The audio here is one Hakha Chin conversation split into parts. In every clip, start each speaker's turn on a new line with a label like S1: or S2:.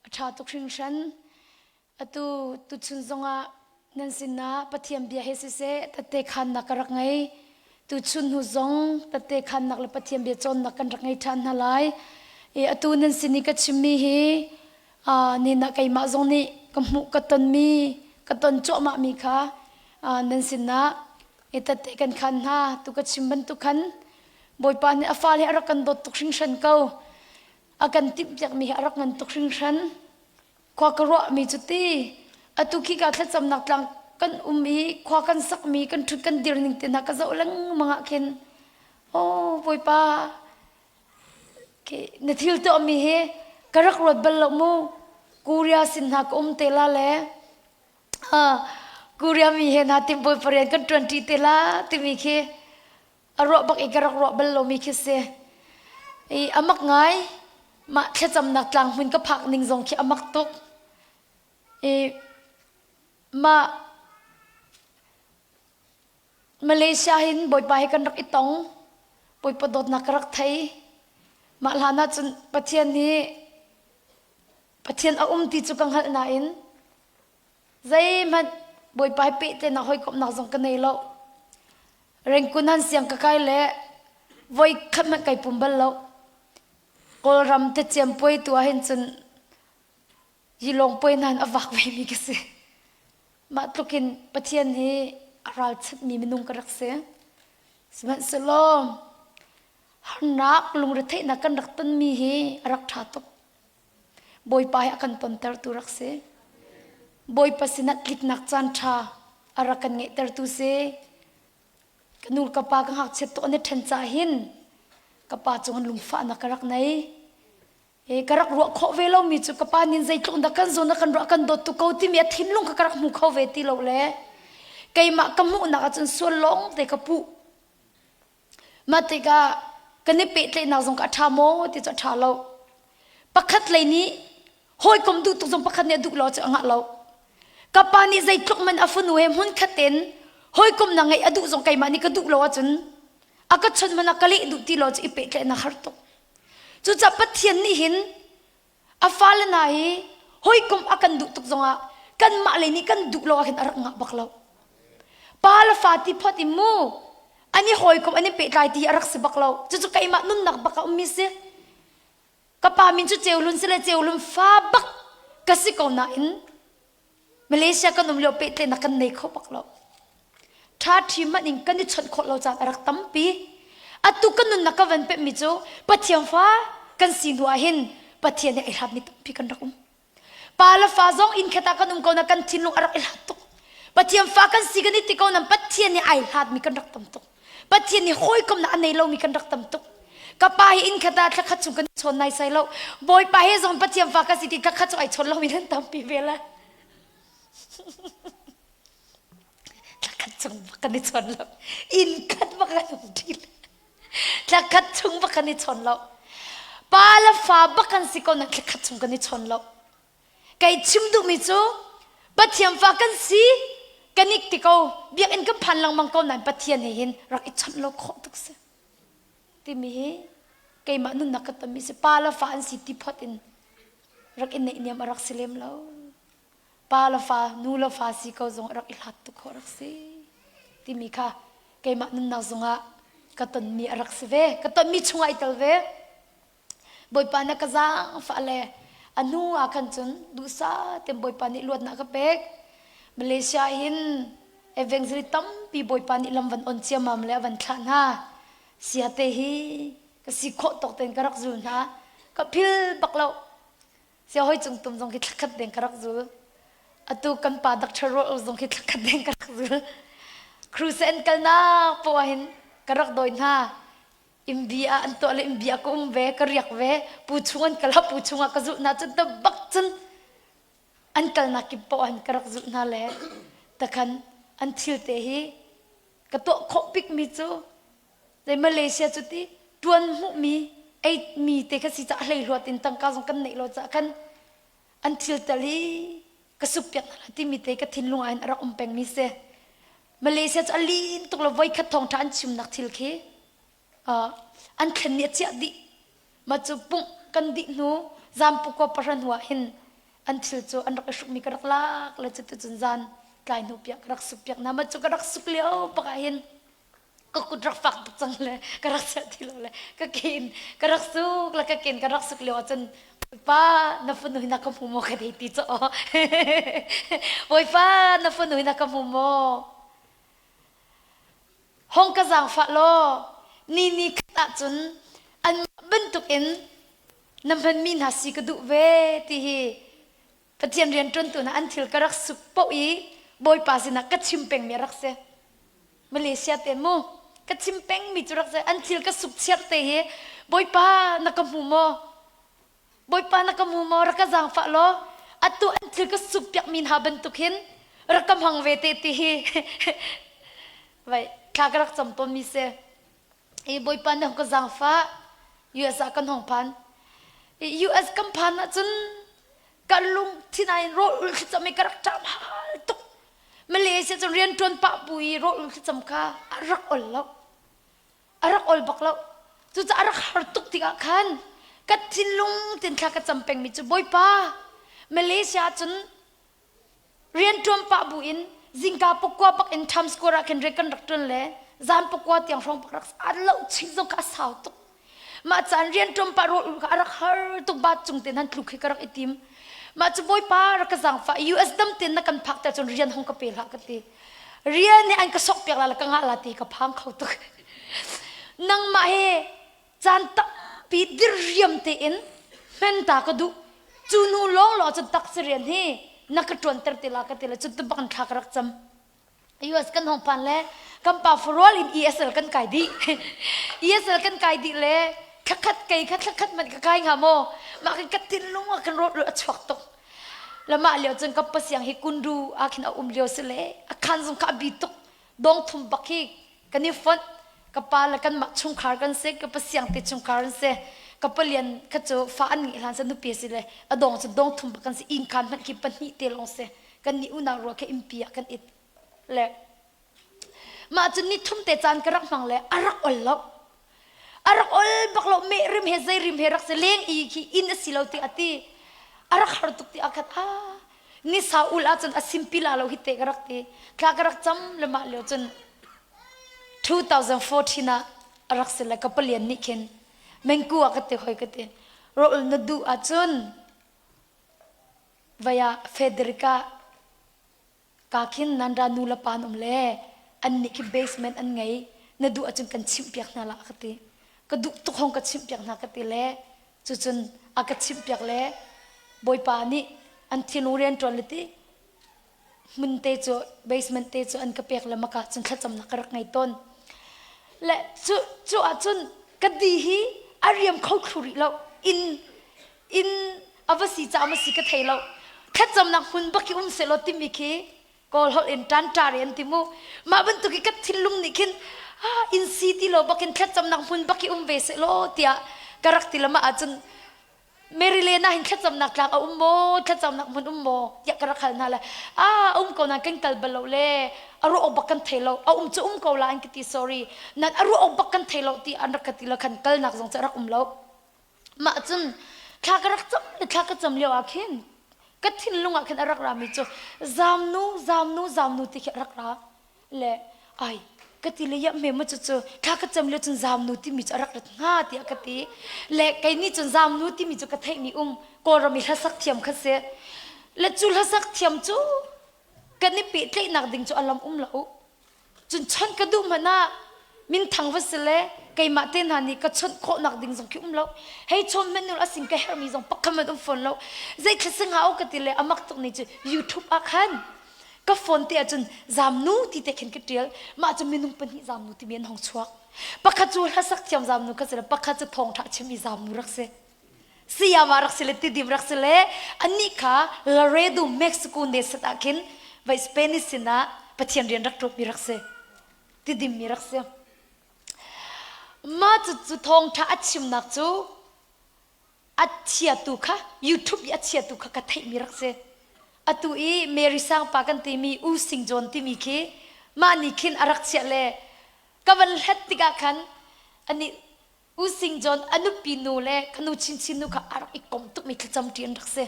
S1: A ṭha tuk hringhran. Atu tuchun zongah nan sinah Pathian bia he siseh tette khaannak ka rak ngei. Tuchun hnu zong tette khaannak le Pathian bia cawnnak kan rak ngei ṭhan hna lai. I atu nan sin i ka chimmi hi ni ah keimah zong nih ka hmuh ka tonmi ka ton cuahmahmi kha nan sinah i tette kan khaan hna. Tu ka chim bantuk khan Bawipa nih a fale a rak kan dawt tuk hringhran ko. A kan timhpiakmi hi a rak ngan tuk hringhran. Khua ka ruahmi cu ti atu khi ka thlacamnak tlang kan um i khua kan sakmi kan ṭhut kan dir ning te hna ka zoh lengmang ah khin oh Bawipa na thil tuahmi hi ka rak ruat bal lo mu Korea sin hna ka um te la le Korea mi he hna tim Bawipa rian kan ṭuanṭi te la timi khi a ruah bak i ka rak ruah bal lomi khi si. I a mak ngai mah thlacamnak tlang hmun ka phak ning zong khi a mak tuk. I mah Malaysia hin Bawipa he kan rak i tong. Bawipa dawtnak ka rak thei. Mah hlan ah cun Pathian hi Pathian a um ti cu ka hngalh nain Zeihmanh Bawipa he pehtlaihnak hawikomhnak zong ka nei lo. Rengkun han siang ka kai le voi khat hmanh kai pum bal lo. Kawlram te ciam puai tu ah hin cun yilong puai hna in a vak ve mi ka si. Mah tluk in Pathian hi a ralchanhmi minung ka rak si. Sihmanhsehlaw harnak lungretheihnak kan rak tonmi hi a rak ṭha tuk. Bawipa hi a kan tontertu rak si. Bawipa sinah tliknak caan ṭha a rak kan ngeihtertu si. Ka nu ka pa ka ngakchiat tuk an i ṭhen caah hin ka pa cung in lungfahnak ka rak nei. E, ka rak ruah khawh ve lomi cu ka pa nin zeitluk dah kan zawn a kan ruah kan dawt tu ko timi a thinlung kha ka rak hmu kho ve ti lo le keimah ka hmuhnak ahcun sual lawng te ka puh. Mah tikah kan i pehtlaihnak zong kha a ṭha maw ti cu a ṭha lo. Pakhat lei nih hawikom duh tuk zong pakhat nih a duh lo cu a ngah lo. Ka pa nih zeitluk man a fanu he hmunkhat in hawikomnak ngeih a duh zong keimah nih ka duh lo ahcun a ka chawnh man a ka leh duh ti lo cu i pehtlaihnak har tuk. Cucaah Pathian nih hin A fale hna hi hawikom a kan duh tuk zongah kanmah lei nih kan duh lo ah khin a rak ngah bak lo. Pa le fa ti phot in mu an i hawikom an i pehtlai ti hi a rak si bak lo. Cucu keimah nunnak bak a ummi si. Ka pa min cu Ceulun si le Ceulun fa bak ka si ko nain Malaysia kan um lio pehtlaihnak kan nei kho bak lo. Ṭha ṭhi hmanh in kan i chawnh khawh lo caan a rak tampi. Atu kan nunnak ka van pemhmi cu Pathian fa kan si hnu ah hin Pathian he ai hlatmi tampi kan rak um. Pa le fa zong inn khat ah kan um ko na kan thinlung a rak i hlat tuk. Pathian fa kan si kan i ti ko nan Pathian nih ai hlatmi kan rak tam tuk. Pathian nih hawikomnak a nei lomi kan rak tam tuk. Ka pa hi inn khat ah thla khat chung kan chawn nai sai lo. Bawipa he zong Pathian fa ka si ti thla khat chung ai chawn lomi nan tampi ve la. Thla khat chung bak kan i chawn lo. Inn khat bak kan um ṭi lo. Thla khat chung bak kan i chawn lo. Pa le fa bak kan si ko nan thla khat chung kan i chawn lo. Kei chim duhmi cu Pathian fa kan si kan ik ti ko biakinn kan phan lengmang ko nain Pathian he hin rak i chawnh lo khawh tuk si timi hi keimah nunnak ka tonmi si pa le fa an si ti phot in rak i neihniam a rak si lem lo pa le fa nu le fa si ko zong rak i hlat tuk khawh rak si timi kha keimah nunnak zongah ka tonmi a rak si ve ka tonmi chungah i tel ve Bawipa na ka zaangfah le a hnu ah khan cun duhsah tein Bawipa nih luatnak ka pek. Malaysia hin evangelist tampi Bawipa nih lam van on ciammam le a van thlah hna. Siate hi ka si khawh tawk tein ka rak zul hna. Ka phil bak lo. Sia hoi cung tum zong khi thlakhat deng ka rak zul. Atu kan pa Dr. Rual zong khi thlakhat deng ka rak zul. Crusade an kalnak poah hin ka rak dawi hna. Imbi ah an tuah le imbi ah ka um ve ka riak ve pu chung an kal pu chung ah ka zulh hna cun bak cun an kalnak kip paoh an ka rak zulh hna le takhan an thil te hi ka tuah khawh bik mi cu zei Malaysia cu ti tuan hmuh mi ei mi te kha si ca hlei hluat in tangka zong kan neih lo ca khan an thil tal hi ka sup piak hna timi te ka thinlung ah hin a rak um peng mi si Malaysia cu a lin tuk lo voikhat thawngṭha an chimnak thil khi an thlen nih a chiah dih ma cu pumh kan dih hnu zampukua pahra hnu ah hin. An thil cu an rak i hrukmi ka rak lak le cuticun zan tlai hnu piak ka rak suk piak hna. Mah cu ka rak suk lio bak ah hin ka kut rak fak tuk cang le ka rak celh ti lo le ka ke in ka rak suk le ka ke in ka rak suk lio ahcun Bawipa na fanu hi na ka hmu maw ka dei ti cu aw Bawipa na fanu hi na ka hmu maw hong ka zaangfah law ni ni khat ahcun anmah bantukin na hmanmi hna si ka duh ve ti hi Pathian rianṭuantu hna an thil ka rak suk paoh i Bawipa sinah ka chim pengmi a rak si. Malaysia te mu ka chim pengmi cu rak si. An thil ka suk chiar te hi Bawipa na ka hmu maw? Bawipa na ka hmu maw? Rak ka zaangfah law atu an thil ka suk piakmi hna bantuk hin rak ka hmang ve te ti hi vai thla ka rak cam tawnmi si. I Bawipa nih ka zaangfah US ah kan hong phan. I US kan phan ahcun ka lungthin ah in rawl ul thlacam i ka rak ṭam hal tuk. Malaysia cun rian ṭuan pah bu i rawl ul thlacam kha a rak ol lo. A rak ol bak lo. Cucaah a rak har tuk tikah khan ka thinlung tin thla ka cam pengmi cu Bawipa Malaysia cun Rianṭuan pah buin zingka pakua bak in Times Square ah khin rian kan rak ṭuan le zan pakua tiang hrawng bak rak a loh chin zong kha a sau tuk. Mah caan rianṭuan pah rawl ul kha a rak har tuk bat cung tein han tluk hi ka rak i tim. Mah cu Bawipa rak ka zaangfah US dam tein na kan phak te cun rian hong ka pe hlah ka ti. Rian nih an ka sok piak la le ka ngah la ti ka phang kho tuk. Nangmah he caan tampi diriam tein hmenta ka duh cu hnu lawng lawng cun taksi rian hi na ka ṭuanter ti la ka ti le cun tubak in thla ka rak cam US kan hong phan le kan pa farual in ESL kan kai dih ESL kan kai dih le thlakhat kei kha thlakhat man ka kai hnga maw mah kan ka thinlung ah kan rawt a chuak tuk le mah lio cun ka pasiang hi kundu ah khin a um lio si le a khan zong kha a bi tuk dong thum bak hi kan i fonh ka pa le kanmah chungkhar kan si ka pasiang te chungkhar an si ka palian kha cu fa an ngeih hlan sa nupi si le a dong cu dong thum bak kan si inn khan hmanh khi pahnih te lawng si kan nih unau rual kha innpi ah kan it le mah cun ni thum te caan ka rak hmang le a rak ol lo a rak ol bak lo meh rim he zei rim he rak si leng i khi inn a si lo ti a ti a rak har tuk ti a khat a ni sa ul ahcun a simpi la lo hi te ka rak ti thla ka rak cam le mah lio cun 2014 ah a rak si le ka palian nih khin mengku ah ka ti hoi ka ti rawl na duh ahcun vaya Federica Ka khin nan ra nu le pa an um le annih khi basement an ngei na duh ahcun kan chimhpiak hna la ka ti. Ka duh tuk hong ka chimhpiak hna ka ti le cucun a ka chimhpiak le Bawipa nih an thinlung rianṭuan le ti hmun te cu basement te cu an ka pek le maka cun thlacamnak ka rak ngei tawn. Le cu cu ahcun ka di hi a riam kho thlu rih lo. Inn inn a va si caah ma si ka thei lo thlacamnak hmun bak hi um sehlaw timi khi kawl holh in ṭanṭari an ti mu mah bantuk hi ka thinlung nih khin ah inn si ti lo bakin thlacamnak hmun bak hi um ve sehlaw tiah ka rak ti lama ahcun Mary Lena hin thlacamnak tlang a um maw thlacamnak hmun um maw tiah ka rak hal hna le ah um ko nan kan kal bal lo le a ruah awk bak kan thei lo a um cu um ko la an ka ti sorry nan a ruah awk bak kan thei lo ti an rak ka ti lo khan kalnak zong cu a rak um lo Mah cun thla ka rak cam le thla ka cam lio ah khin ka thinlung ah khin a rak rami cu zamnu zamnu zamnu ti khi a rak ra le ai ka ti le ya me ma cu cu thla ka cam lio cun zamnu timi cu a rak rat hnga tiah ka ti le kei nih cun zamnu timi cu ka theihmi um kawlram i hlasak thiam kha si le cu hlasak thiam cu kan i pehtlaihnak ding cu a lam um lo Cun chawnh ka duh hmanh ah minthang va si le keimah te hna nih ka chawnh khawhnak ding zong khi um lo. Hei chawn hmanh nu asin ka herhmi zong pakhat hmanh um fawn lo. Zei thla si hnga o ka ti le a mak tuk ni cu YouTube ah khan ka phone te ahcun zamnu ti te khin ka ṭial. Mah cu minung pahnih zamnu timi an hong chuak. Pakhat cu hlasak thiam zamnu kha si le pakhat cu thawngṭha chimmi zamnu rak si. Sayama rak si le Tidim rak si le anih kha Laredo, Mexico ne set ah khin vai Spanish sinah Pathian rian rak ṭuanmi rak si. Tidim mi rak si. Mah cu cu thawngṭha a chimnak cu a chiatu kha YouTube i a chiatu kha ka theihmi rak si. Atu i Mary Sangpa kan timi U Sing John timi khi mah nih khin a rak chiah le ka van hlat tikah khan anih U Sing John a nupi nu le ka nu chinchin nu kha a rak i kom tukmi thlacam ṭi an rak si.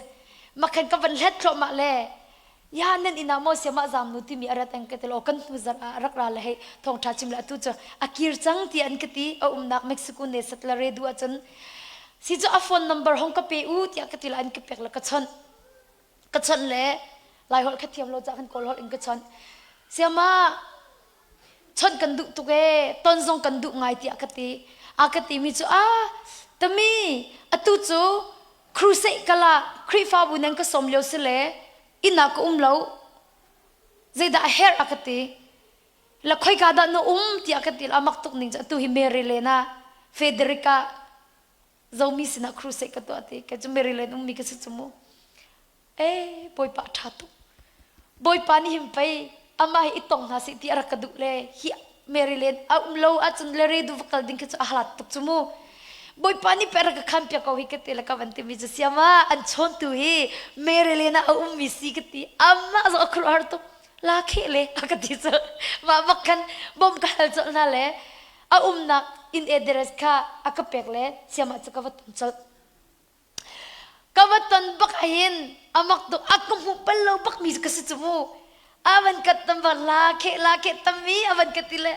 S1: Makhan ka van hlet thluahmah le ya nan inn ah maw siamah zam nu timi a rat ang ka ti lo kan hnu zarh ah rak ra le hei thawngṭha chim le atu cu a kir cang ti an ka ti a umnak Mexico ne satla re du ahcun si cu a phone number hong ka pe u tiah ka ti le an ka pek le ka chawnh ka chawnh le lai holh kha thiam lo cah kan kawl holh in ka chawnh siama chawnh kan duh tuk ee ton zong kan duh ngai tiah ka ti a ka ti mi cu a tami atu cu crusade kala Khrihfabu nan ka sawm lio si le inn ah ka um lo zeidah a herh a ka ti la khoika dah na um tiah ka ti amak tuk ning cu atu hi Maryland ah Frederick ah Zomi sinah crusade ka tuah ti ka cu Maryland ummi ka si cu mu Eh, Bawipa ṭha tuk. Bawipa nih hin pei amah hi i tong hna seh ti a rak ka duh le hi Maryland a um lo ahcun le redu va kal ding khi cu a halat tuk cu mu. Bawipa nih pei a rak ka khan piak ko hi ka ti le ka van timi cu siama an chawntu hi Maryland ah a ummi si ka ti. Amah zong a khuaruahhar tuk. La kheh le a ka ti cu. Mah bak khan bawm ka hal colh hna le a umnak inn address kha a ka pek le siama cu ka va ton colh. Ka va ton bak ahhin a mak tuk a ka hmuh bal lo bak mi ka si cu mu. A van ka tam bak la kheh la kheh tammi a van ka ti le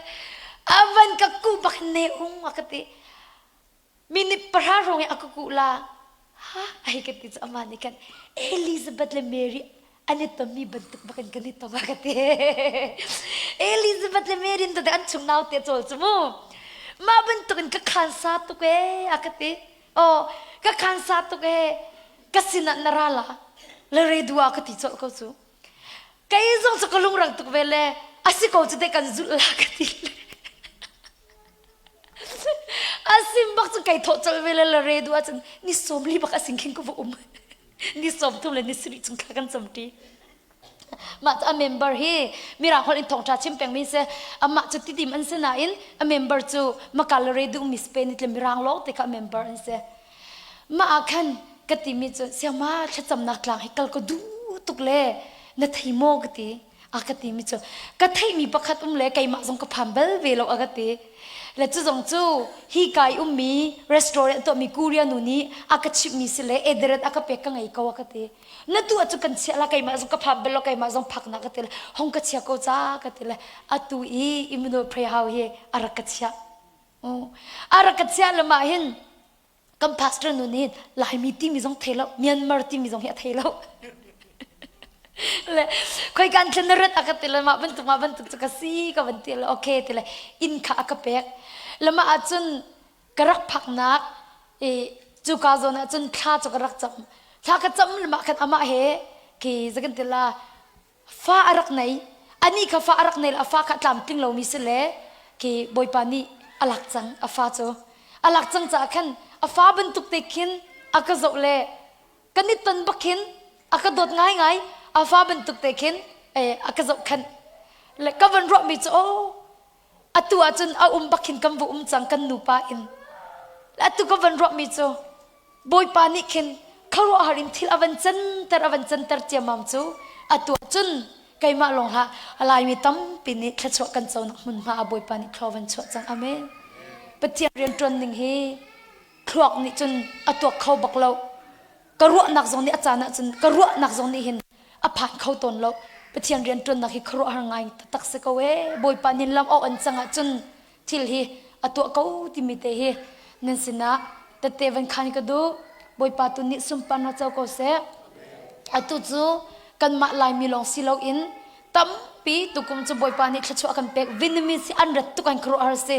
S1: a van ka kuh bak ne ung a ka ti. Minute pahra hrawng i a ka kuh la. Ha ai ka ti cu amah nih khan Elizabeth le Mary an i tonmi bantuk bak in kan i tong a ka ti. Elizabeth le Mary in an chung naute cawl cu mu. Mah bantuk in ka khan sa tuk ee a ka ti. Oh, ka khan sa tuk ee ka sinah na ra la. Le re dua ka ti colh ko cu. Kei zong cu ka lungrang tuk ve le asi ko cu te kan zulh la ka ti. Asim bak cu kai thawh colh ve le le re dua cun ni sawm li bak asing khin ka va um. Ni 30 le ni sarih chung thla kan camṭi. Mah cu a member hi Mirang holh in thawngṭha chim pengmi si. Amah cu tidim an si nain a member cu Makalare duhmi Spain i Mirang lawng te kha a member an si. Mah ah khan ka timi cu siama thlacamnak tlang hi kal ka duh tuk le na thei maw ka ti. A ka timi cu ka theihmi pakhat um le keimah zong ka phan bal ve lo a ka ti. Le cu zong cu hi ka i ummi restaurant tuahmi Korea nu nih a ka chimhmi si le ederet a ka pek ka ngei ko a ka ti. Na tu ah cu kan chiah la keimah zong ka phan bal lo keimah zong phak na ka ti le hong ka chia ko ca ka ti le atu i Immanuel Prayer House hi a rak ka chiah. A rak ka chiah le mah hin kan pastor nu nih Laimi timi zong thei lo Myanmar timi zong hi a thei lo le khoi kan thlen na rat a ka ti le mah bantuk mah bantuk cu ka si ka van ti le okay ti le inn kha a ka pek le mah ahcun ka rak phaknak i cuka zawn ahcun thla cu ka rak cam thla ka cam le mah khan amah he khi zakan ti la fa a rak nei anih kha fa a rak nei le a fa kha tlamtling lomi si le khi bawipa nih a lak cang a fa cu a lak cang caah khan a fa bantuk te khin a ka zoh le kan i ton bak khin a ka dawt ngaingai a fa bantuk te khin a ka zoh khan le ka van ruahmi cu oh atu ahcun a um bak khin kan va um cang kan nupa in atu ka van ruahmi cu Bawipa nih khin khuaruahhar in thil a van canter a van canter ciammam cu atu ahcun keimah lawng hlah Laimi tampi nih thluachuah kan conak hmunhma ah Bawipa nih thlua van chuah cang amen Pathian rianṭuan ning hi thluak nih cun a tuak kho bak lo ka ruahnak zong nih a caan ahcun ka ruahnak zong nih hin a phan kho tawn lo Pathian rianṭuannak hi khuaruahhar ngai taktak si ko ee Bawipa nih lam awk an cang ahcun thil hi a tuah ko timi te hi nan sinah tette van khan ka duh Bawipa tu nih sunparnak co ko seh atu cu kanmah Laimi lawng si loin tampi tukum cu Bawipa nih thluachuah kan pek Vietnamese hi an rat tuk an khuaruahhar si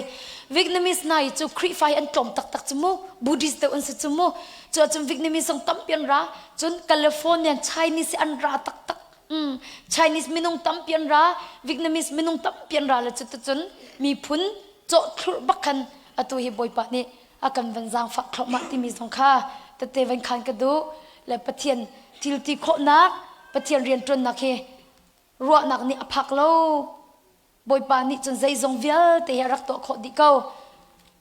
S1: Vietnamese hna hi cu Khrihfa hi an tlawm taktak cu mu Buddhist deuh an si cu mu cu ahcun Vietnamese zong tampi an ra cun Californian Chinese hi an ra taktak mm. Chinese minung tampi an ra Vietnamese minung tampi an ra le cu cun miphun cawh thlurh bak khan atu hi Bawipa nih a kan van zaangfah thluahmah timi zong kha tete van khan ka duh le Pathian thil ti khawhnak Pathian rianṭuannak hi ruahnak nih a phak lo Bawipa nih cun zeizong vialte hi a rak tuah khawh dih ko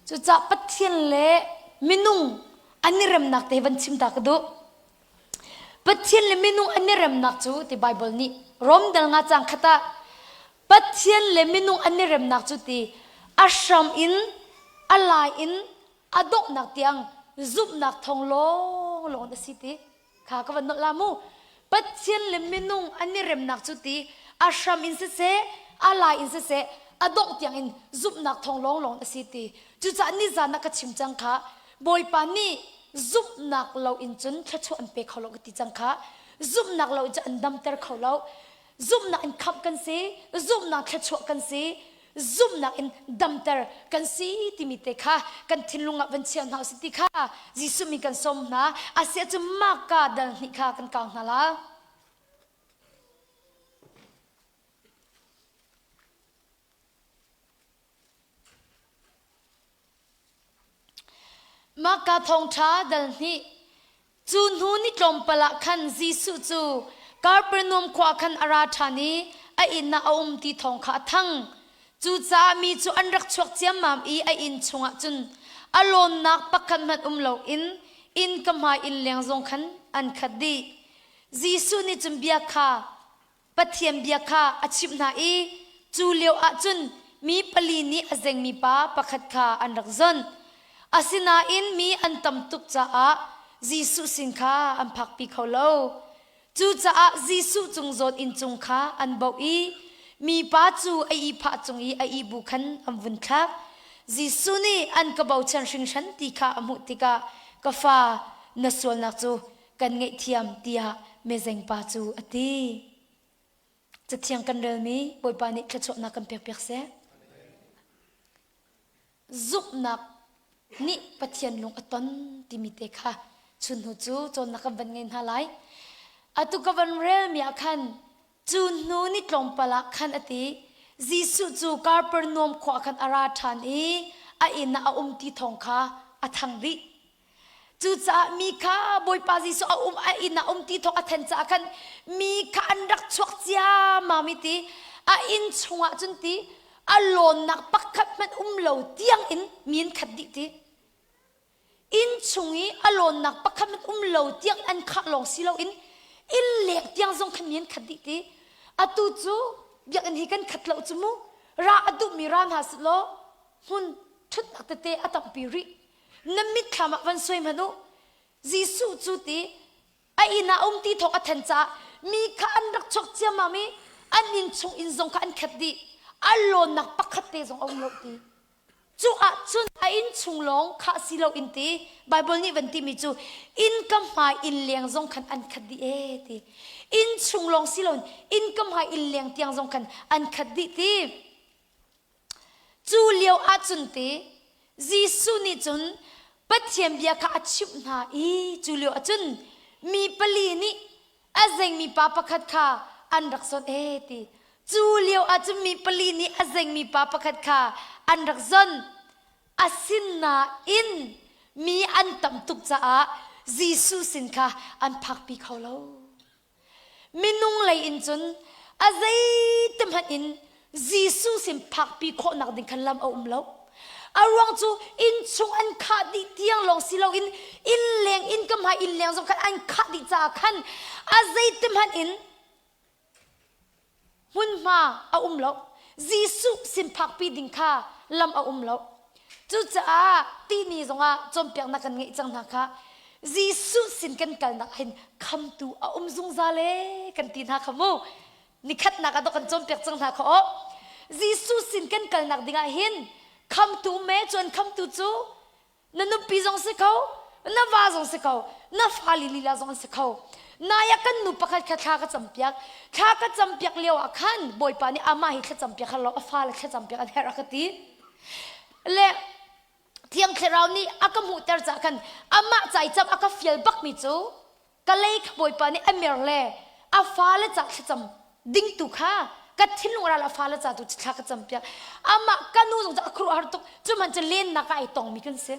S1: cucaah Pathian le minung an i remnak te van chim ta ka duh Pathian le minung an i remnak cu ti Bible nih Rom dal nga cang khat ah Pathian le minung an i remnak cu ti a hram in a lai in a donghnak tiang zumhnak thawng lawnglawng a si ti. Kha ka van nolh la mu. Pathian le minung an i remnak cu ti a hram in siseh, a lai in siseh, a dongh tiang in zumhnak thawng lawnglawng a si ti. Cucaah nizan ah ka chim cang kha Bawipa nih zumhnak lo in cun thluachuah an pe kho lo ka ti cang kha. Zumhnak lo in cun an damter kho lo. Zumhnak in khamh kan si, zumhnak thluachuah kan si, zumhnak in damter kan si timi te kha kan thinlung ah van chia hna usih ti kha Jesuh min kan sawm hna. Asiah cu Marka dal hnih kha kan kau hna la. Marka thawngṭha dal hnih Cu hnu ni tlawmpal ah khan Jesuh cu Kapernaum khua khan a ra ṭhan i a inn ah a um ti thawng kha a thang. Cucaah mi cu an rak chuak ciammam i a inn chungah cun a lawnnak pakhat hmanh um loin innka hmai innleng zong khan an khat dih. Jesuh nih cun bia kha Pathian bia kha a chimh hna i cu lio ah cun mi pali nih a zengmi pa pakhat kha an rak zonh. Asinain mi an tam tuk caah Jesuh sin kha an phakpi kho lo. Cucaah Jesuh cung zawn inncung kha an baoh i mipa cu a ihphah cung i a ihbu khan an vun thlak. Jesuh nih an ka bochan hringhran ti kha a hmuh tikah ka fa, na sualnak cu kan ngaihthiam tiah mezengpa cu a ti. Cathiang kan relmi Bawipa nih thluachuahnak kan pekpiak seh. Zumhnak nih Pathian lung a ton timi te kha chun hnu cu cawnnak kan van ngei hna lai. Atu ka van relmi ah khan cu hnu ni tlawmpal ah khan a ti Jesuh cu Kapernaum khua khan a ra ṭhan i a inn ah a um ti thawng kha a thang dih. Cucaah mi kha Bawipa Jesuh a um a inn ah um ti thawk a then caah khan mi kha an rak chuak ciammam i ti a inn chungah cun ti a lawnnak pakhat hmanh um lo tiang in mi an khat dih ti. Inn chung i a lawnnak pakhat hmanh um lo tiang an khah lawng si loin inn leng tiang zong khan mi an khat dih ti. Atu cu biakinn hi kan khat lo cu mu. Ra a duhmi ra hna sih law hmun ṭhutnak tete a tampi rih. Na mitthlam ah van suai hmanh u. Jesuh cu ti a inn ah um ti thawk a then caah mi kha an rak chuak ciammam i an inn chung inn zong kha an khat dih. A lawnnak pakhat te zong a um lo ti. Cu ah cun a inn chung lawng khah si lo in ti Bible nih van timi cu inn ka hmai inn leng zong khan an khat dih ee ti. Inn chung lawng si lo in inn ka hmai inn leng tiang zong khan an khat dih ti. Cu lio ahcun ti Jesuh nih cun Pathian bia kha a chimh hna i cu lio ahcun mi pali nih a zengmi pa pakhat kha an rak zawn ee ti. Cu lio ahcun mi pali nih a zengmi pa pakhat kha an rak zawn. Asinain mi an tam tuk caah Jesuh sin kha an phakpi kho lo. Minung lei in cun a zeitihmanh in Jesuh sin phakpi khawhnak ding khan lam a um lo. A ruang cu innchung an khah dih tiang lawng si loin innleng inn ka hmai innleng zong khan an khah dih caah khan a zeitihmanh in hmunhma a um lo. Jesuh sin phakpi ding kha lam a um lo. Cucaah tini zongah cawnpiaknak kan ngeih cang hna kha Jesuh sin kan kalnak hin khamtu a um zungzal ee kan ti hna kha mu. Nikhatnak ah dok kan cawnpiak cang hna kha aw. Jesuh sin kan kalnak dingah hin khamtu me cuan khamtu cu na nupi zong si kho na va zong si kho na fale lila zong an si kho nai ah kan nu pakhat kha thla ka campiak thla ka campiak lio ah khan bawipa nih amah hi thlacam piak har lo a fale thlacam piak an herh a ka ti le thiang thlarau nih a ka hmuhter caah khan amah ca i cam a ka fial bakmi cu ka lei kha bawipa nih a mer le a fale ca thlacam ding tu kha ka thinlung ral a fale ca tu thla ka cam piak amah ka nu zong cu a khuaruahhar tuk cu man cu lennak ah ai tongmi kan si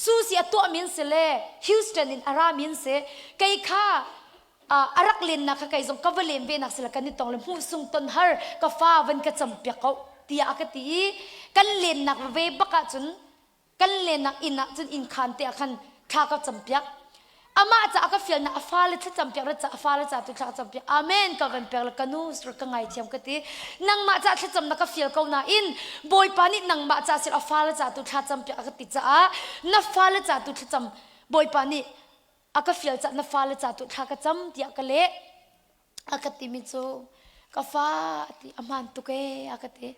S1: Susi a tuahmi an si le Houston in a rami an si kei kha a rak lennak kha kei zong ka va len ve nak si le kan i tong le hmuh sung ton har ka fa van ka cam piak ko tiah a ka ti i kan lennak ve bak ahcun Kan lennak inn ah cun inn khaan te ah khan thla ka campiak. Amah caah ka fialnak a fale thlacampiak ra caah a fale ca tu thla ka campiak. Amen ka van pek le ka nu ka ngaithiam ka ti. Nangmah caah thlacam na ka fial ko nain Bawipa nih nangmah ca sir a fale ca tu thla campiak a ka ti caah na fale ca tu thlacam Bawipa nih. A ka fial cah na fale ca tu thla ka cam tiah ka leh. A ka timi cu ka fa a ti a hmaan tuk ee a ka ti.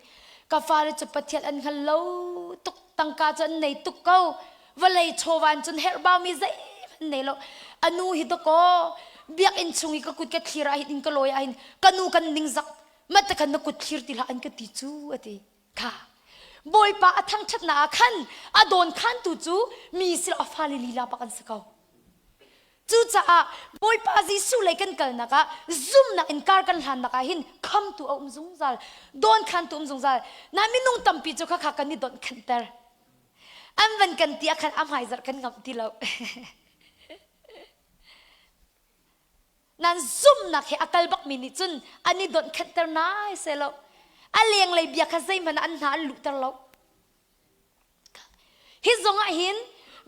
S1: Ka fale cu Pathian an hngal lo tuk tangka cu an nei tuk ko. Vawlei chawvan cun herhbaumi zeihmanh nei lo. A nu hi dakaw biakinn chung i ka kut ka thlir ah hin in ka lawi ah hin ka nu kan ningzak mah te khan na kut thlir ti hlah an ka ti cu a ti. Kha Bawipa a thangṭhatnak ah khan a dawnkhantu cu mi silo a fale lila bak an si ko. Cucaah Bawipa Jesuh lei kan kalnak ah zumnak in kar kan hlannak ah hin khamtu a um zungzal, dawnkhantu um zungzal. Na minung tampi cu khakha kan i dawnkhanhter. An van kan ti ah khan a hmaizarh kan ngamh ti lo. Nan zumhnak he a kal bakmi nih cun an i donhkhanhter nai seh lo. A lenglei bia kha zeihmanh ah an hna an luhter lo. Hi zong ah hin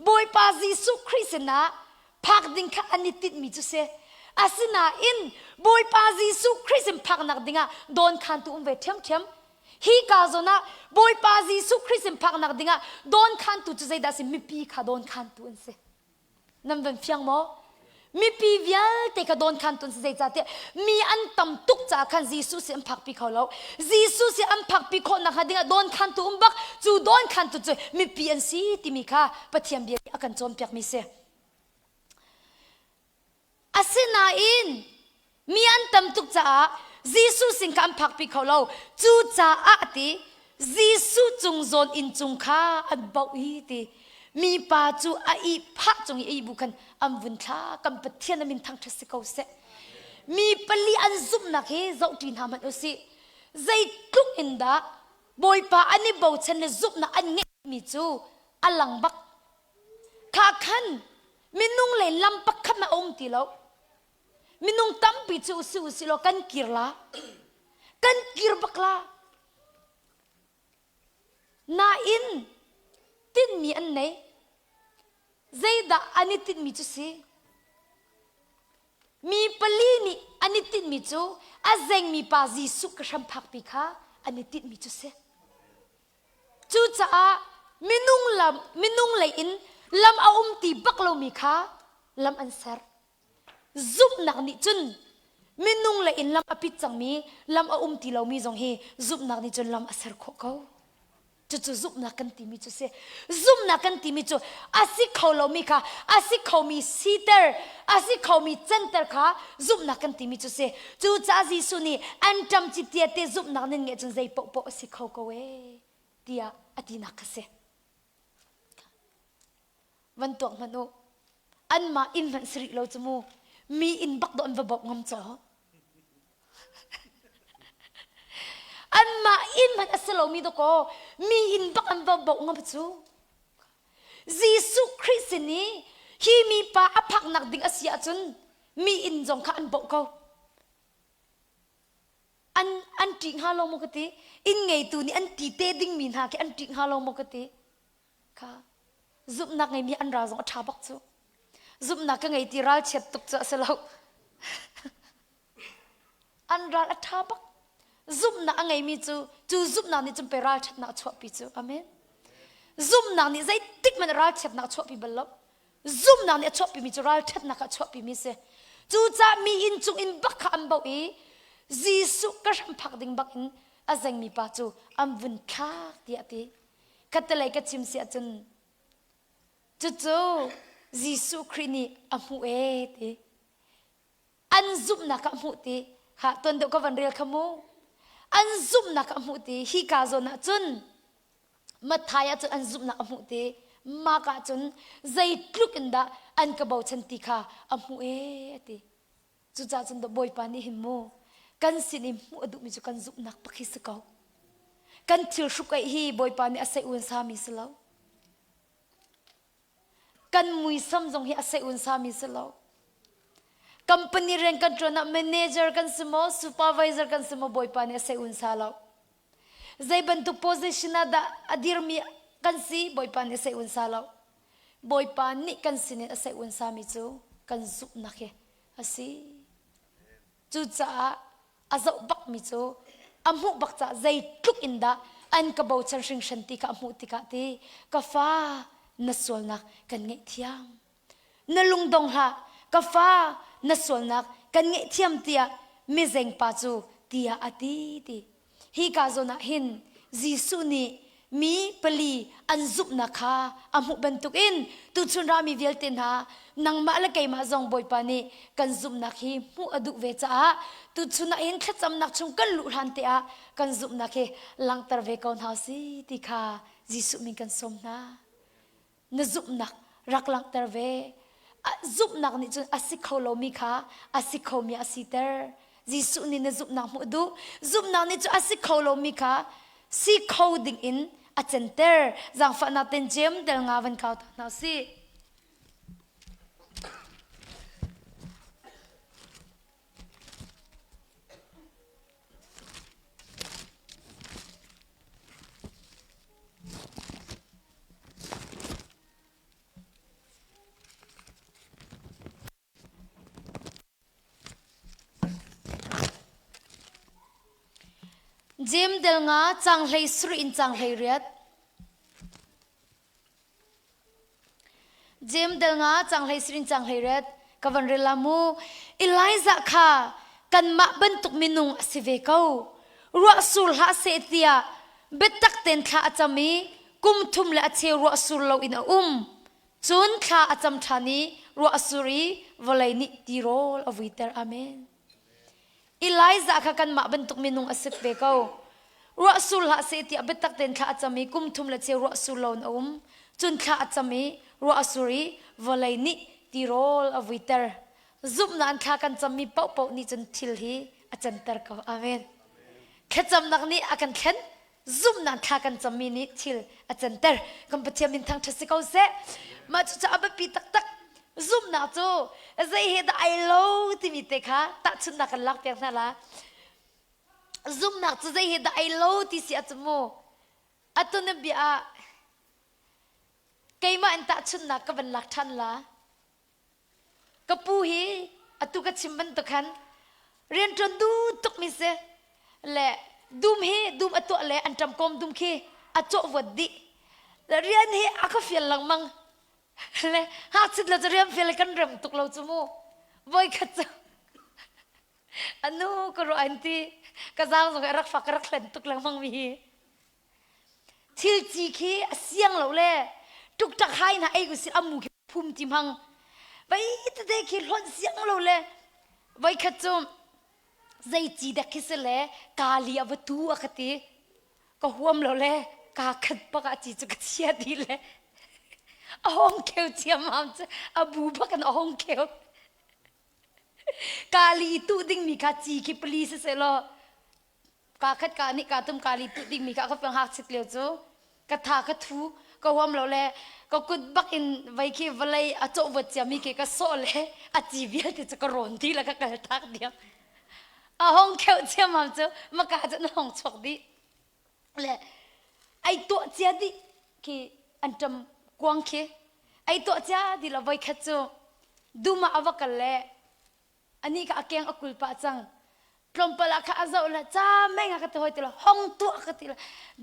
S1: Bawipa Jesuh Khrih sinah phak ding kha an i tinhmi cu si. Asinain Bawipa Jesuh Khrih sin phaknak dingah dawnkhantu um ve ṭhiamṭhiam. Hi ka zawn ah Bawipa Jesuh Khrih sin phaknak dingah dawnkhantu cu zeidah a si? Mipi kha dawnkhantu an si. Nan van fiang maw? Mipi vialte kha dawnkhantu an si zeicahtiah mi an tam tuk caah khan Jesuh si an phakpi kho lo. Jesuh si an phakpi khawh nakhnga dingah dawnkhantu um bak cu dawnkhantu cu mipi an si timi kha Pathian bia nih a kan cawnpiakmi si. Asinain mi an tam tuk caah Jesuh sin kha an phakpi kho lo. Cucaah a ti Jesuh cung zawn inn cung kha an bauh i ti mipa cu a ihphah cung i a ihbu khan an vun thla kan Pathian a min thangṭhat si ko seh. Mi pali an zumhnak hi zohṭi hna hmanh u sih. Zeitluk in dah Bawipa an i bochan le zumhnak an ngeihmi cu a lang bak. Kha khan minung le lam pakhat a um ti lo. Minung tampi cu usi usi law kan kir la. Kan kir bak la. Nain tinhmi an nei. Zeidah an i tinhmi cu si? Mi pali nih an i tinhmi cu a zengmi pa Jesuh ka hram phakpi kha an i tinhmi cu si. Cucaah minung lam minung lei in lam a um ti bak lomi kha lam an ser. Zumhnak nih cun minung lei in lam a pit cangmi lam a um ti lomi zong hi zumhnak nih cun lam a ser khawh ko. Cucu zumhnak kan timi cu si. Zumhnak kan timi cu a si kho lomi kha a si khomi siter, a si khomi canter kha zumhnak kan timi cu si. Cucaah Jesuh nih an ṭam citia te zumhnak nan ngeih cun zei paohpaoh a si kho ko ee tiah a tinak kha si. Van tuak hmanh u. Anmah inn hmanh si rih lo cu mu. Mi inn bak dawh an va bawmh ngam caw. Anmah inn hmanh a si lomi dawkaw mi inn bak an va bawmh ngam cu. Jesuh Khrih sin i hi mipa a phaknak ding a si ahcun mi inn zong kha an bawmh ko. An an ṭih hnga lo maw ka ti? Inn ngeitu nih an ti te dingmi hna khi an ṭih hnga lo maw ka ti? Kha zumhnak ngeimi an ral zong a ṭha bak cu. Zumhnak ka ngei ti ralchiat tuk cu a si lo. An ral a ṭha bak. Zumhnak a ngeimi cu cu zumhnak nih cun pei ralṭhatnak a chuahpi cu. Amen. Zumhnak nih zeitik hmanh ralchiatnak a chuahpi bal lo. Zumhnak nih a chuahpimi cu ralṭhatnak ah a chuahpimi a si. Cucaah mi inn cung in bak kha an boh i Jesuh ka hram phak ding bak in a zengmi pa cu an vun thlak tiah a ti. Khattelei ka chim si ahcun cucu Jesuh Khrih nih a hmuh ee ti. An zumhnak ah hmuh ti kha tuan deuh ka van rel kha mu. An zumhnak ah hmuh ti hi ka zawn ah cun Matthai ah cun an zumhnak a hmuh ti Mark ah cun zeitluk in dah an ka bochan ti kha a hmuh ee a ti. Cucaah cun Bawipa nih hin mu kan sin i hmuh a duhmi cu kan zumhnak bak hi si ko. Kan thil hruk eih hi Bawipa nih a seih un sami si lo. Kan muisam zong hi a seih un sami si lo. Company rian kan ṭuan ah manager kan si maw, supervisor kan si maw Bawipa nih a seih un sa lo. Zei bantuk position ah dah a dirmi kan si Bawipa nih a seih un sa lo. Bawipa nih kan sinin a seih un sami cu kan zumhnak hi a si. Cucaah a zoh bakmi cu a hmuh bak caah zeitluk in dah an ka bochan hringhran ti kha a hmuh tikah ti ka fa na sualnak kan ngaihthiam. Na lungdong hlah, ka fa, na sualnak kan ngaihthiam tiah mizengpa cu tiah a ti ti. Hi ka zawn ah hin Jesuh nih mi pali an zumhnak kha a hmuh bantukin tuchun rami vialte hna nangmah le keimah zong Bawipa nih kan zumhnak hi hmuh a duh ve caah tuchun ah hin thlacamnak chung kan luh hlan te ah kan zumhnak hi langhter ve ko hna si ti kha Jesuh min kan sawm hna. Na zumhnak rak langhter ve. Zumhnak nih cun a si kho lomi kha a si khomi a siter. Jesuh nih na zumhnak hmuh duh. Zumhnak nih cun a si kho lomi kha si kho ding in a center. Zaangfahnak ten jem del nga van kau ta hna sih. Jem del nga cang hlei sarih in cang hlei riat. Jem del nga cang hlei sirin cang hlei ret ka van rel la mu Elijah kha kanmah bantuk minung a si ve ko ruah sur hlah seh tiah biatak ten thla a cam i kum thum le a cheu ruah sur lo in a um cun thla a cam ṭhan i ruah a sur i vawlei nih tirawl a vuiter amen Elijah kha kanmah bantuk minung a si ve ko. Ruah sur hlah seh tiah biatak tein thla a cam i kum thum le cheu ruah sur lo in a um. Cun thla a cam i ruah a sur i vawlei nih tirawl a vuiter. Zumhnak in thla kan cammi paohpaoh nih cun thil hi a canter ko. Amen. Thlacamnak nih a kan thlen. Zumhnak thla kan cammi nih thil a canter. Kan Pathian min thangṭhat si ko seh. Mah cucu a biapi taktak. Zumhnak cu zei he dah ai lo timi te kha tahchunhnak kan lak piak hna la. Zumhnak cu zei he dah ai lo ti si ahcun mu atu na bia ah keimah in tahchunhnak ka van lak ṭhan la. Ka pu hi atu ka chim bantuk khan rianṭuan duh tukmi si le dum hi dum a tuah le an ṭamkawm dum khi a cawh vuat dih. Le rian hi a ka fial lengmang. Le ngakchit le cu rian fial kan rem tuk lo cu mu. Voikhat cu anu ka ruah an ti ka zaang zong hi a rak fak ka rak hlen tuk lengmang mi hi. Thil ci khi a siang lo le ṭukṭak hai hna ei usih a mu khi phum ti hmang. Vei tete khi hlonh siang lo le voikhat cu zei ci dek khi si le kali a va tu a ka ti. Ka huam lo le kaa khat bak ah ci cu ka chia dih le a hong kheu ciammam cu a bu bak in a hong kheu. Kali tuh dingmi kha ci khi pali siseh law Ka khat ka nih ka tum ka li tu ding mi ka ka peng hak chit lio cu ka tha ka thu ka huam lo le ka kut bak in vei khi vawlei a cawh vuat cia mi khi ka sawh le a ci vialte cu ka rawn dih le ka kal tak diam a hong kheuh ciammam cu maka cu na hong chuak dih le ai tuah cia dih khi an ṭam kuang khi ai tuah cia dih lo voi khat cu dum ah a va kal le Anih kha a keng a kul pah cang. Tlawmpal ah kha a zoh le ca meng ah ka ti hoi ti lo hong tuah ka ti le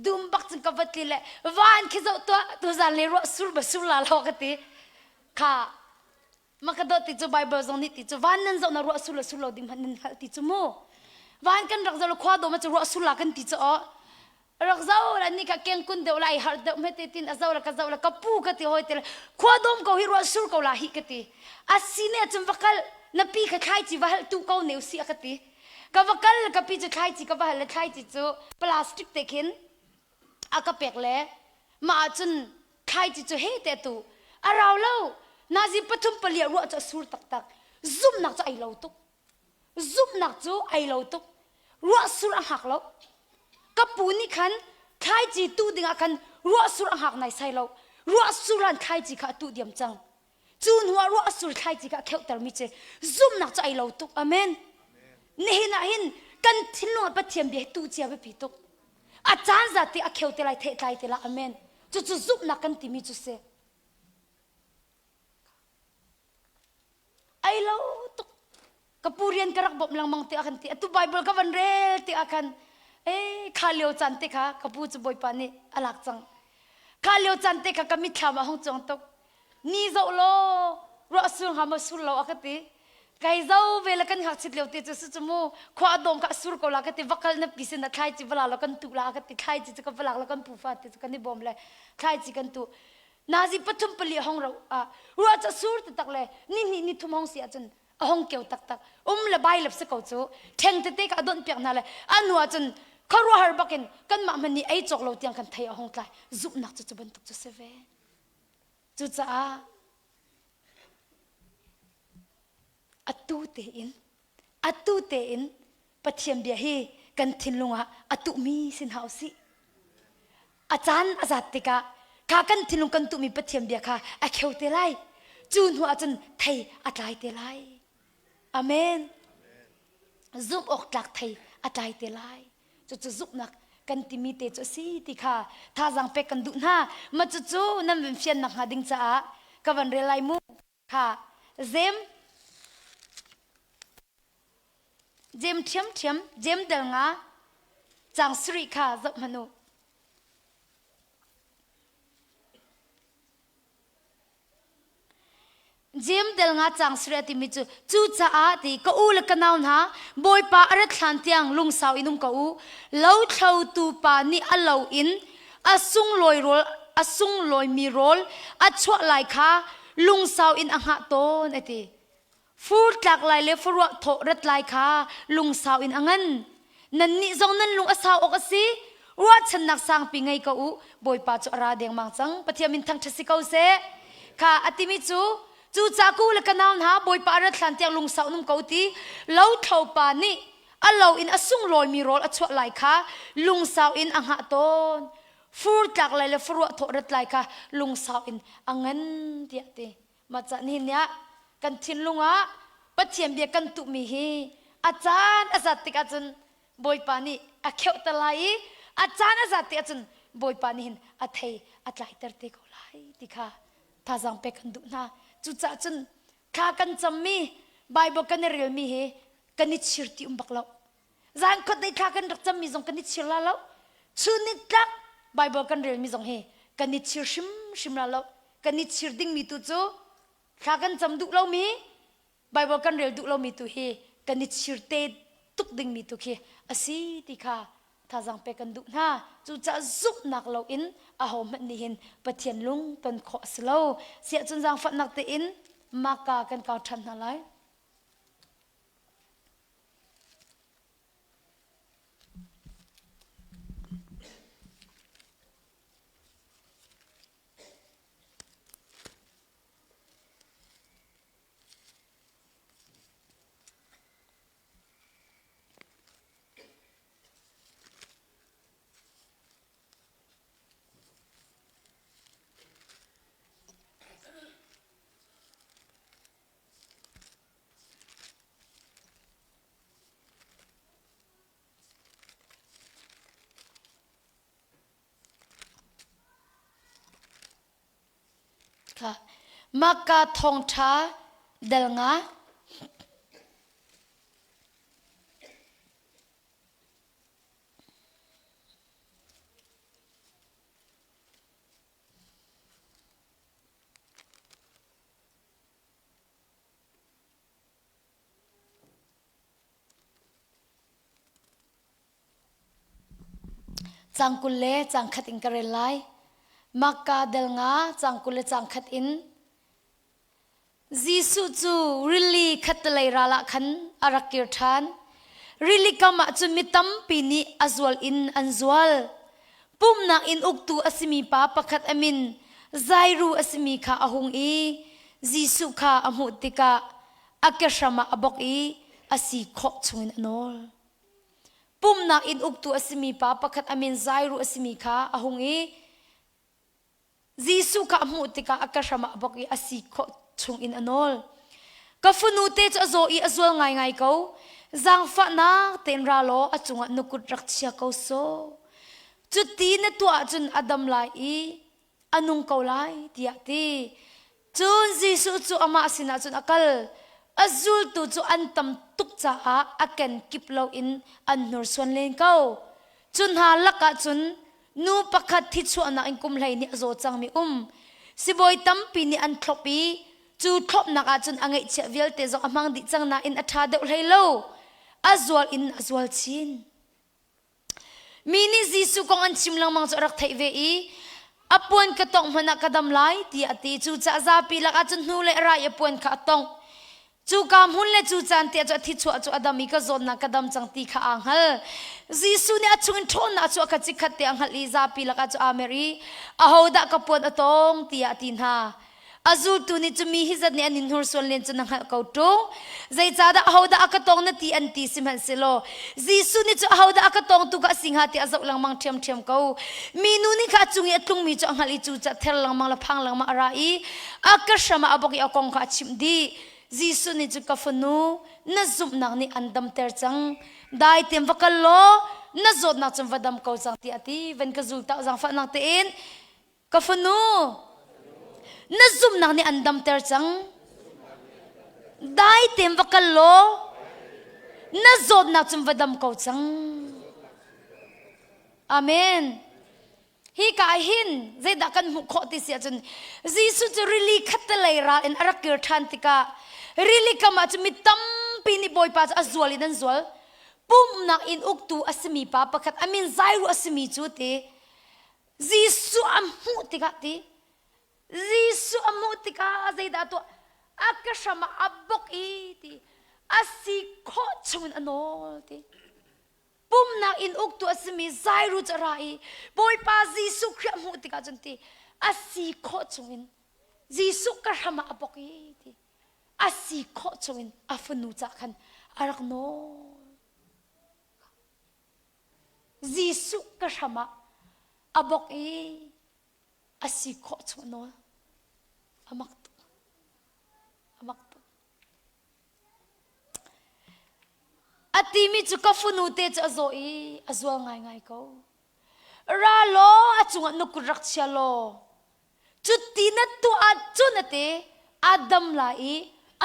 S1: dum bak cun ka va tli le van khi zoh tuah tuzan le ruah sur ba sur la lo ka ti kha ma ka dawt ti cu Bible zong nih ti cu van nan zoh na ruah sur le sur lo ding hmanh nan hngalh ti cu mu van kan rak zoh le khua dawm cu ruah sur la kan ti cu aw rak zo la ni ka keng kun deuh lai har deuh me te tin a zo la ka zo la ka pu ka ti hoi te khua dom ko hi ruah sur ko la hi ka ti asi ne chum vakal na pi kha thlai chi va hal tu ko ne usi ka ti ka vakal ka pi chu thlai chi ka va hal le thlai chi chu plastic te khin a ka pek le ma cun thlai chi chu he te tu a rau lo nazi pathum palia ruah chu sur tak tak zumnak chu ai lo tuk Zumhnak cu ei lo tuk. Ruahsur a hngak lo. Ka pu nih khan thlaici tuh dingah khan ruahsur a hngak naisai lo. Ruahsur han thlaici kha a tuh diam cang. Cu hnuah ruahsur thlaici kha a kheuhtermi cu zumhnak cu ei lo tuk. Amen. Nihin ah hin kan thinlung ah Pathian bia hi tuh cia biapi tuk. A caan zat te a kheu te lai theihtlai te la. Amen. Cucu zumhnak kan timi cu si. Ai lo tuk. Ka pu rian ka rak bawmh lengmang ti ah kan ti. Atu Bible ka van rel ti ah khan eh kha lio caan te kha ka pu cu Bawipa nih a lak cang. Kha lio caan te kha ka mitthlam ah hong cuang tuk. Ni zoh law. Ruah sur hnga maw sur lo a ka ti. Kai zo ve le kan ngakchit lio te cu su cu mu khua a dawm ka sur ko la ka ti vakal na pi sin na thlai ci vala lo kan tu la ka ti thlai ci cu ka valak la kan pu fa te cu kan i bawm le thlai ci kan tu nazi pathum pali hong ro a ruah ca sur te tak le ni hnih ni thum hong si ahcun a hong keu taktak um le bai lep si ko cu ṭheng tete ka a donh piak hna le a hnu ahcun khuaruahhar bakin kanmah hmanh nih ei cawk lo tiang kan thei a hong tlai zumhnak cu cu bantuk cu si ve cucaah atu tein atu tein Pathian bia hi kan thinlung ah a tuhmi si hna usih. A caan a zat tikah kha kan thinlung kan tuhmi Pathian bia kha a kheu te lai. Cu hnu ahcun thei a tlai te lai. Amen. Zumh awk tlak thei a tlai te lai. Cucu zumhnak kan timi te cu a si ti kha thazaang pek kan duh hna. Ma cucu nan vun fiannak hnga ding caah ka van rel lai mu. Kha zem Jem ṭhiamṭhiam, jem del nga, cang sarih kha zoh hmanh u. Jem del nga cang sarih a timi cu cucaah ti ka u le ka nau hna Bawipa a rat hlan tiang lungsau in um ko u. Lothlotu pa nih a lo in a sunglawi rawl a sunglawimi rawl a chuah lai kha lungsau in a hngah tawn a ti. Fur tlak lai le faruah thawh rat lai kha lungsau in a ngan. Nannih zong nan lung a sau awk a si. Ruahchannak sangpi ngei ko u. Bawipa cu a ra dengmang cang. Pathian min thangṭhat si ko seh. Kha a timi cu cu ca ku le ka nau hna Bawipa a rat hlan tiang lungsau in um ko ti. Lothlo pa nih a lo in a sunglawimi rawl a chuah lai kha lungsau in a hngah tawn. Fur tlak lai le faruah thawh rat lai kha lungsau in a ngan tiah ti. Mah ca nihin ni ah kan thinlung ah Pathian bia kan tuhmi hi a caan a zat tik ahcun Bawipa nih a kheuh te lai i a caan a zat tik ahcun Bawipa nih hin a thei a tlaiter te ko lai ti kha thazaang pek kan duh hna. Cucaah cun thla kan cammi Bible kan i relmi hi kan i chir ti um bak lo. Zan khuat dei thla kan rak cammi zong kan i chir la lo. Chun ni tlak Bible kan relmi zong hi kan i chir hrimhrim la lo. Kan i chir dingmi tu cu thla kan cam duh lomi Bible kan rel duh lomi tu hi kan i chir te tuk dingmi tu khi a si ti kha thazaang pek kan duh hna. Cucaah zumhnak loin ahohmanh nih hin Pathian lung ton khawh a si lo. Siah cun zaangfahnak tein Maka kan kau ṭhan hna lai. Maka thawngṭha del nga. Cang 20 le cang khat in ka rel lai. Makka del nga cang 20 le cang khat in Jesuh cu rili khattelei ral ah khan a rak kir ṭhan. Rili kam ah cun mi tampi nih a zual in an zual. Pumhnak inn uktu a simi pa pakhat a min Jairu a simi kha a hung i Jesuh kha a hmuh tikah a kehram ah a bawk i a si khawh chungin a nawl. Pumhnak inn uktu a simi pa pakhat a min Jairu a simi kha a hung i Jesuh kha a hmuh tikah a kehram ah a bawk i a si khawh chungin a nawl. Ka fanu te cu a zaw i a zual ngaingai ko. Zaangfahnak tein ra law a cungah na kut rak chia ko sawh. Cuti na tuah ahcun a dam lai i a nung ko lai tiah ti. Cun Jesuh cu amah sinah cun a kal. A zultu cu an tam tuk caah a kenkip loin an hnursuan len ko. Cu hna lakah cun nu pakhat thichuahnak in kum 12 a zaw cangmi um. Sibawi tampi nih an thlop i. Cu thlopnak ah cun a ngeihchiah vialte zong a hmang dih cang nain a ṭha deuh hlei lo. A zual in a zual chin. Mi nih Jesuh kong an chim lengmang cu a rak theih ve i a puan ka tongh hmanh ah ka dam lai tiah a ti. Cucaah zapi lakah cun hnu le a ra i a puan kha a tongh. Cuka hmun le cu caan te cu a thichuah cu a dam i ka zawtnak ka dam cang ti kha aa hngal. Jesuh nih a chungin ṭhawnnak cu a kha chikkhat te a hngalh i zapi lakah cu aa mer i ahodah ka puan a tawng tiah a ti hna. A zultu nih cu mi hi zat nih an in hnursuan len cu na hngalh ko ṭung. Zeicahdah ahodah a ka tawng na ti an ti sihmanhsehlaw Jesuh nih cu ahodah a ka tawngtu ka si hnga tiah a zoh lengmang ṭhiamṭhiam ko. Minu nih kha a cung i a tlungmi cu a hngalh i cucaah ther lengmang le phang lengmang a ra i a ka hram ah a bawk i a kong kha a chimh dih. Jesuh nih cu ka fanu na zumhnak nih an damter cang. Dai tein va kal law na zawtnak cun va dam ko cang tiah a ti. Van ka zul ta zaangfahnak tein Ka fanu, na zumhnak nih an damter cang. Dai tein va kal law na zawtnak cun va dam ko cang. Amen. Hi ka hin zeidah kan hmuh khawh ti si ahcun Jesuh cu rili khattelei ral in a rak kir ṭhan tikah rili kam ah cun mi tampi nih Bawipa cu a zual in an zual. Pumhnak inn uktu a simi pa pakhat a min Zairu a simi cu ti Jesuh a hmuh tikah ti Jesuh a hmuh tikah zeidah a tuah a ka hram ah a bok i ti a si khawh chungin a nawl ti pumnak in uktu a simi Zairu cu a ra i Bawipa Jesuh Khrih a hmuh tikah cun ti a si khawh chungin Jesuh ka hram ah a bok i ti a si khawh chungin a fanu cah khan a rak nawl Jesuh ka hram ah a bok i a si khawh chung a nawl. A mak tuk. A mak tuk. A timi cu ka funu te cu a zaw i a zual ngaingai ko. Ra law a cungah na kut rak chia law cuti na tuah ahcun a te a dam lai i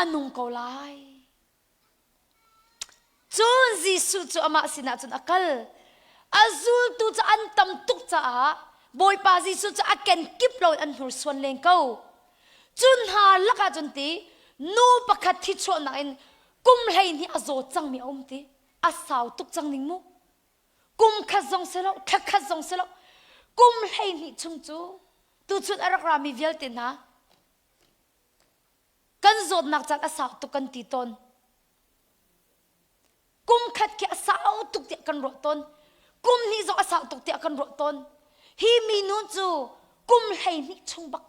S1: a nung ko lai. Cun Jesuh cu amah sinah cun a kal. A zultu cu an tam tuk caah Bawipa Jesuh cu a kenkip loin an hnursuan len ko. Cu hna lakah cun ti nu pakhat thichuahnak in kum 12 a zaw cangmi a um ti. A sau tuk cang ning mu. Kum khat zong si lo, thla khat zong si lo. Kum 12 chung cu tuchun a rak rami vialte hna Kan zawtnak caan a sau tuk kan ti tawn. Kum khat khi a sau tuk tiah kan ruah tawn. Kum hnih zong a sau tuk tiah kan ruah tawn. Hi minu cu kum 12 chung bak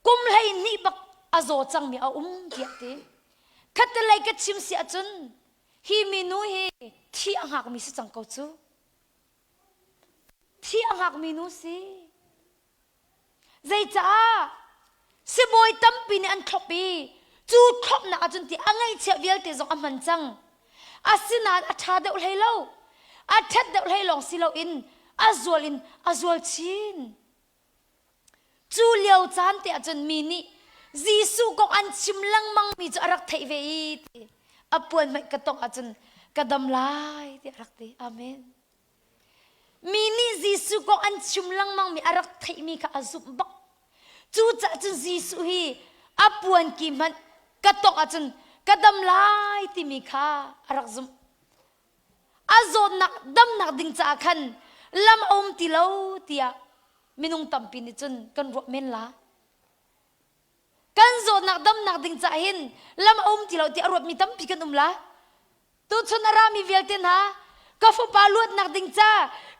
S1: kum 12 bak a zaw cangmi a um tiah ti. Khattelei ka chim si ahcun hi minu hi thi a hngakmi si cang ko cu. Thi a hngakmi nu si. Zeicah? Sibawi tampi nih an thlop i cu thlopnak ahcun ti a ngaihchiah vialte zong a hman cang. Asinain a ṭha deuh hlei lo. A ṭhat deuh hlei lawng si loin a zual in a zual chin. Cu lio caan te ahcun mi nih Jesuh kong an chim lengmangmi cu a rak theih ve i ti a puan hmanh ka tongh ahcun ka dam lai tiah a rak ti. Amen. Mi nih Jesuh kong an chim lengmangmi a rak theihmi kha a zumh bak. Cucaah cun Jesuh hi a puanki hmanh ka tongh ahcun ka dam lai timi kha a rak zumh. A zawtnak damnak ding caah khan lam a um ti lo tiah minung tampi nih cun kan ruah men la. Kan zawtnak damnak ding caah hin lam a um ti lo tiah a ruatmi tampi kan um la. Tuchun a rami vialte hna, ka fapa luatnak ding ca,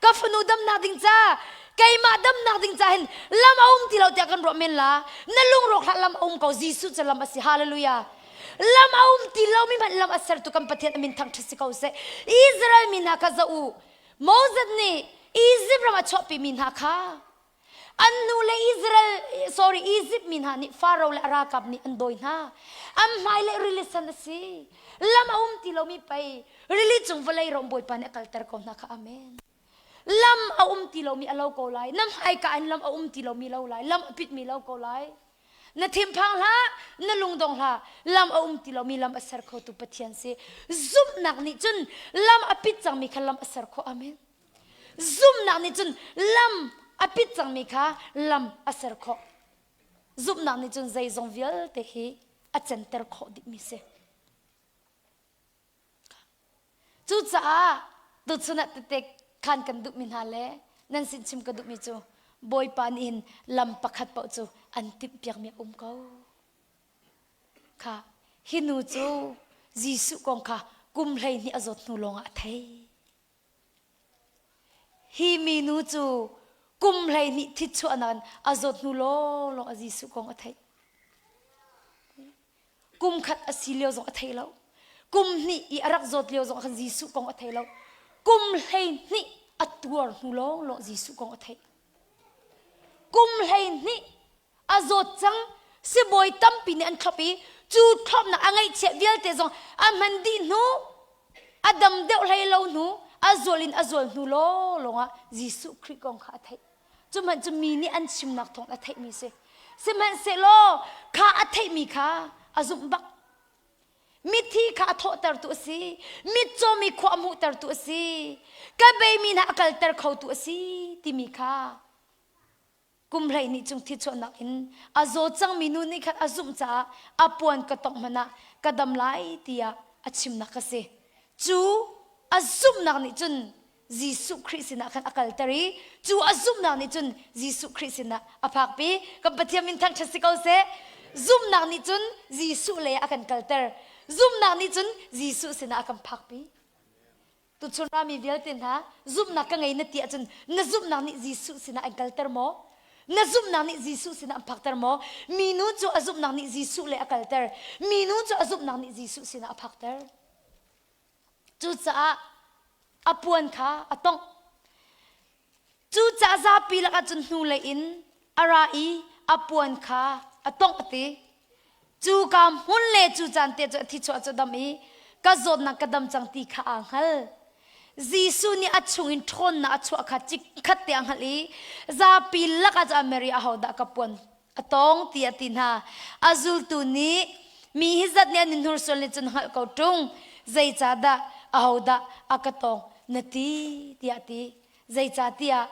S1: ka fanu damnak ding ca, keimah damnak ding ca hin lam a um ti lo tiah kan ruah men la. Na lungrawk hlah lam a um ko. Jesuh cu lam a si. Hallelujah. Lam a um ti lomi hmanh lam a sertu kan Pathian a min thangṭhat si ko seh. Israel mi hna kha zoh u. Moses nih Egypt ram a chuahpimi hna kha An nu le Israel, sorry, Egypt mi hna nih Faro le a ralkap nih an dawi hna. An hmai le rili san a si. Lam a um ti lomi pei rili cung vawlei rom Bawipa nih a kalter ko hna kha. Amen. Lam a um ti lomi a lo ko lai. Na hmaika in lam a um ti lomi lo lai. Lam a pitmi lo ko lai. Na thinphang hlah, na lungdong hlah. Lam a um ti lomi lam a ser khotu Pathian si. Zumhnak nih cun lam a pit cangmi kha lam a ser khawh. Amen. Zumhnak nih cun lam a pit cangmi kha lam a ser khawh. Zumhnak nih cun zeizong vialte hi a center khawh dihmi si. Cucaah tuchun ah tete khan kan duhmi hna le nan sin chim ka duhmi cu Bawipa nih hin lam pakhat paoh cu an timhpiakmi a um ko. Kha hi nu cu Jesuh kong kha kum 12 a zawt hnu lawngah a thei. Hi minu cu kum 12 thitchuahnak in a zawt hnu lawnglawng ah Jesuh kong a theih. Kum khat a si lio zong a thei lo. Kum hnih i a rak zawt lio zong ah khan Jesuh kong a thei lo. Kum 12 a tuar hnu lawnglawng Jesuh kong a theih. Kum 12 a zawt cang sibawi tampi nih an thlop i cu thlopnak a ngeihchiah vialte zong a hman dih hnu a dam deuh hlei lo hnu a zual in a zual hnu lawnglawng ah Jesuh Khrih kong kha a theih. Cu hmanh cu mi nih an chimnak thawng a theihmi si. Sihmanhsehlaw kha a theihmi kha a zumh bak. Mithi kha a thawhtertu a si. Mitcaw mi khua a hmuhtertu a si. Ka beimi hna a kalter khotu a si timi kha kum 12 chung thichuahnak in a zaw cangmi nu nih khan a zumh caah a puan ka tongh hmanh ah ka dam lai tiah a chimnak a si. Cu a zumhnak nih cun Jesuh Khrih sinah khan a kalter i cu a zumhnak nih cun Jesuh Khrih sinah a phakpi. Kan Pathian min thangṭhat si ko seh. Zumhnak nih cun Jesuh lei ah a kan kalter. Zumhnak nih cun Jesuh sinah a kan phakpi. Tuchun rami vialte hna zumhnak ka ngei na ti ahcun na zumhnak nih Jesuh sinah an kalter maw? Na zumhnak nih Jesuh sinah an phakter maw? Minu cu a zumhnak nih Jesuh lei a kalter. Minu cu a zumhnak nih Jesuh sinah a phakter. Cucaah a puan kha a tongh. Cucaah zapi lakah cun hnulei in a ra i a puan kha a tongh a ti. Cu ka hmun le cu caan te cu a thichuah cu a dam i ka zawtnak ka dam cang ti kha aa hngal. Jesuh nih a chungin ṭhawnnak a chuah kha chikkhat te a hngalh i zapi lakah cu Mary ahodah ka puan a tawng tiah a ti hna. A zultu nih mi hi zat nih an in hnursual nih cun hngalh ko ṭung zeicahdah ahodah a ka tawng na ti tiah a ti. Zeicahtiah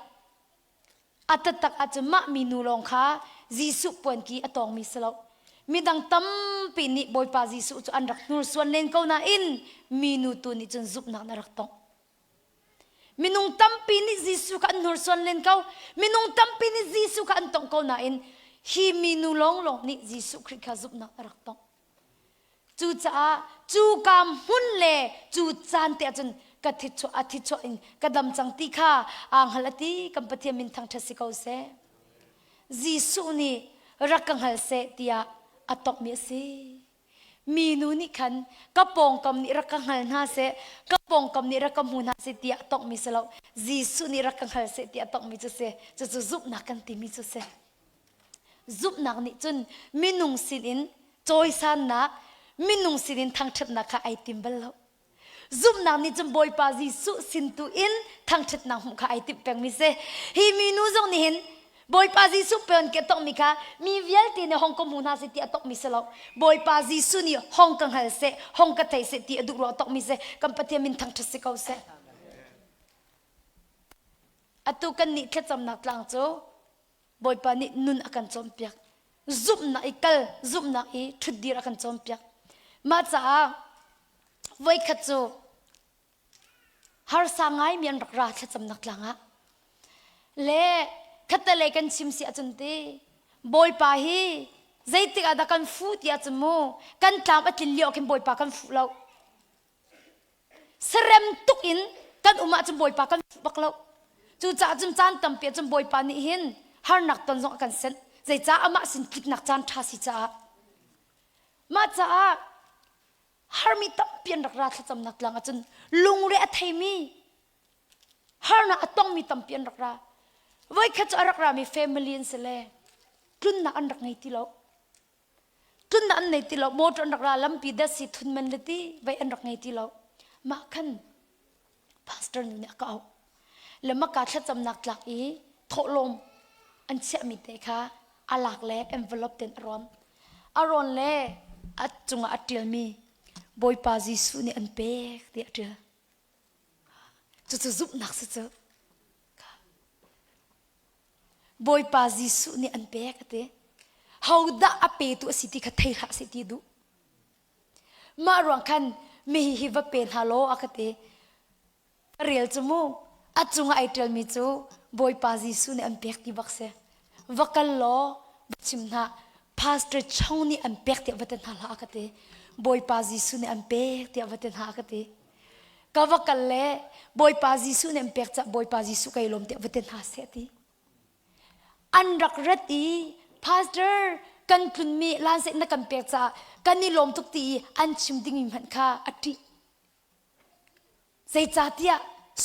S1: a taktak ahcun mah minu lawng kha Jesuh puanki a tawngmi si lo. Midang tampi nih Bawipa Jesuh cu an rak hnursuan len ko nain minu tu nih cun zumhnak na rak tongh. Minung tampi nih Jesuh kha an hnursuan len ko. Minung tampi nih Jesuh kha an tongh ko nain hi minu lawnglawng nih Jesuh Khrih kha zumhnak a rak tongh. Cucaah cu ka hmun le cu caan te ahcun ka thichuah a thichuah in ka dam cang ti kha aa hngal a ti kan Pathian min thangṭhat si ko seh. Jesuh nih rak ka hngal seh tiah a tongmi a si. Minu nih khan ka pawngkam nih rak ka hngal hna seh, ka pawngkam nih rak ka hmu hna seh tiah a tonghmi si lo. Jesuh nih rak ka hngal seh tiah a tonghmi cu si. Cucu zumhnak kan timi cu si. Zumhnak nih cun minung sinin cawisannak, minung sinin thangṭhatnak kha ai tim bal lo. Zumhnak nih cun Bawipa Jesuh sin tu in thangṭhatnak hmuh kha ai timh pengmi si. Hi minu zong nih hin Bawipa Jesuh peon ke tongmi kha mi vialte nih hong ka hmu hna seh ti a tongmi si lo. Bawipa Jesuh nih hong ka hngal seh, hong ka thei seh ti a duh ruang tongmi si. Kan Pathian min thangṭhat si ko seh. Atu kan nih thlacamnak tlang cu Bawipa nih nun a kan cawnpiak. Zumhnak i kal, zumhnak i ṭhutdir a kan cawnpiak. Mah caah voikhat cu harsa ngaimi an rak ra thlacamnak tlang ah. Le khattelei kan chim si ahcun ti Bawipa hi zeitik ah dah kan fuh ti ahcun mu kan tlam a tlin lio ah khin Bawipa kan fuh lo. Sarem tuk in kan um ahcun Bawipa kan fuh bak lo. Cucaah cun caan tampi ahcun Bawipa nih hin harnak ton zong a kan senh. Zeicah amah sin tliknak caan ṭha si caah. Mah caah harmi tampi an rak ra thlacamnak tlang ahcun lungre a theimi harnak a tongmi tampi an rak ra. Voikhat cu a rak rami family an si le tlunnak an rak ngei ti lo. Tlunnak an nei ti lo motor an rak ra lampi datsi thun man le ti vei an rak ngei ti lo mah khan pastor nu nih a ka auh le maka thlacamnak tlak i thawhlawm an chiahmi te kha a lak le envelope ten a rawn a rawn le a cungah a ṭialmi Bawipa Jesuh nih an pek ti a ṭial cucu zumhnak si cu Bawipa Jesuh nih an pek a ti. Hodah a petu a si ti kha thei hlah seh ti duh. Mah ruang khan mi hi va pe hna law a ka ti. Ka rel cu mu a cungah ai ṭialmi cu Bawipa Jesuh nih an pek ti bak si. Va kal law va chim hna Pastor Chong nih an pek tiah va ti hna hlah a ka ti. Bawipa Jesuh nih an pek tiah va ti hna a ka ti. Ka va kal le Bawipa Jesuh nih an pek caah Bawipa Jesuh kai lawm tiah va ti hna seh a ti. An rak rat i pastor kan tlunmi lanseh na kan pek caah kan i lawm tuk ti i an chim dingmi hmanh kha a ṭih. Zeicahtiah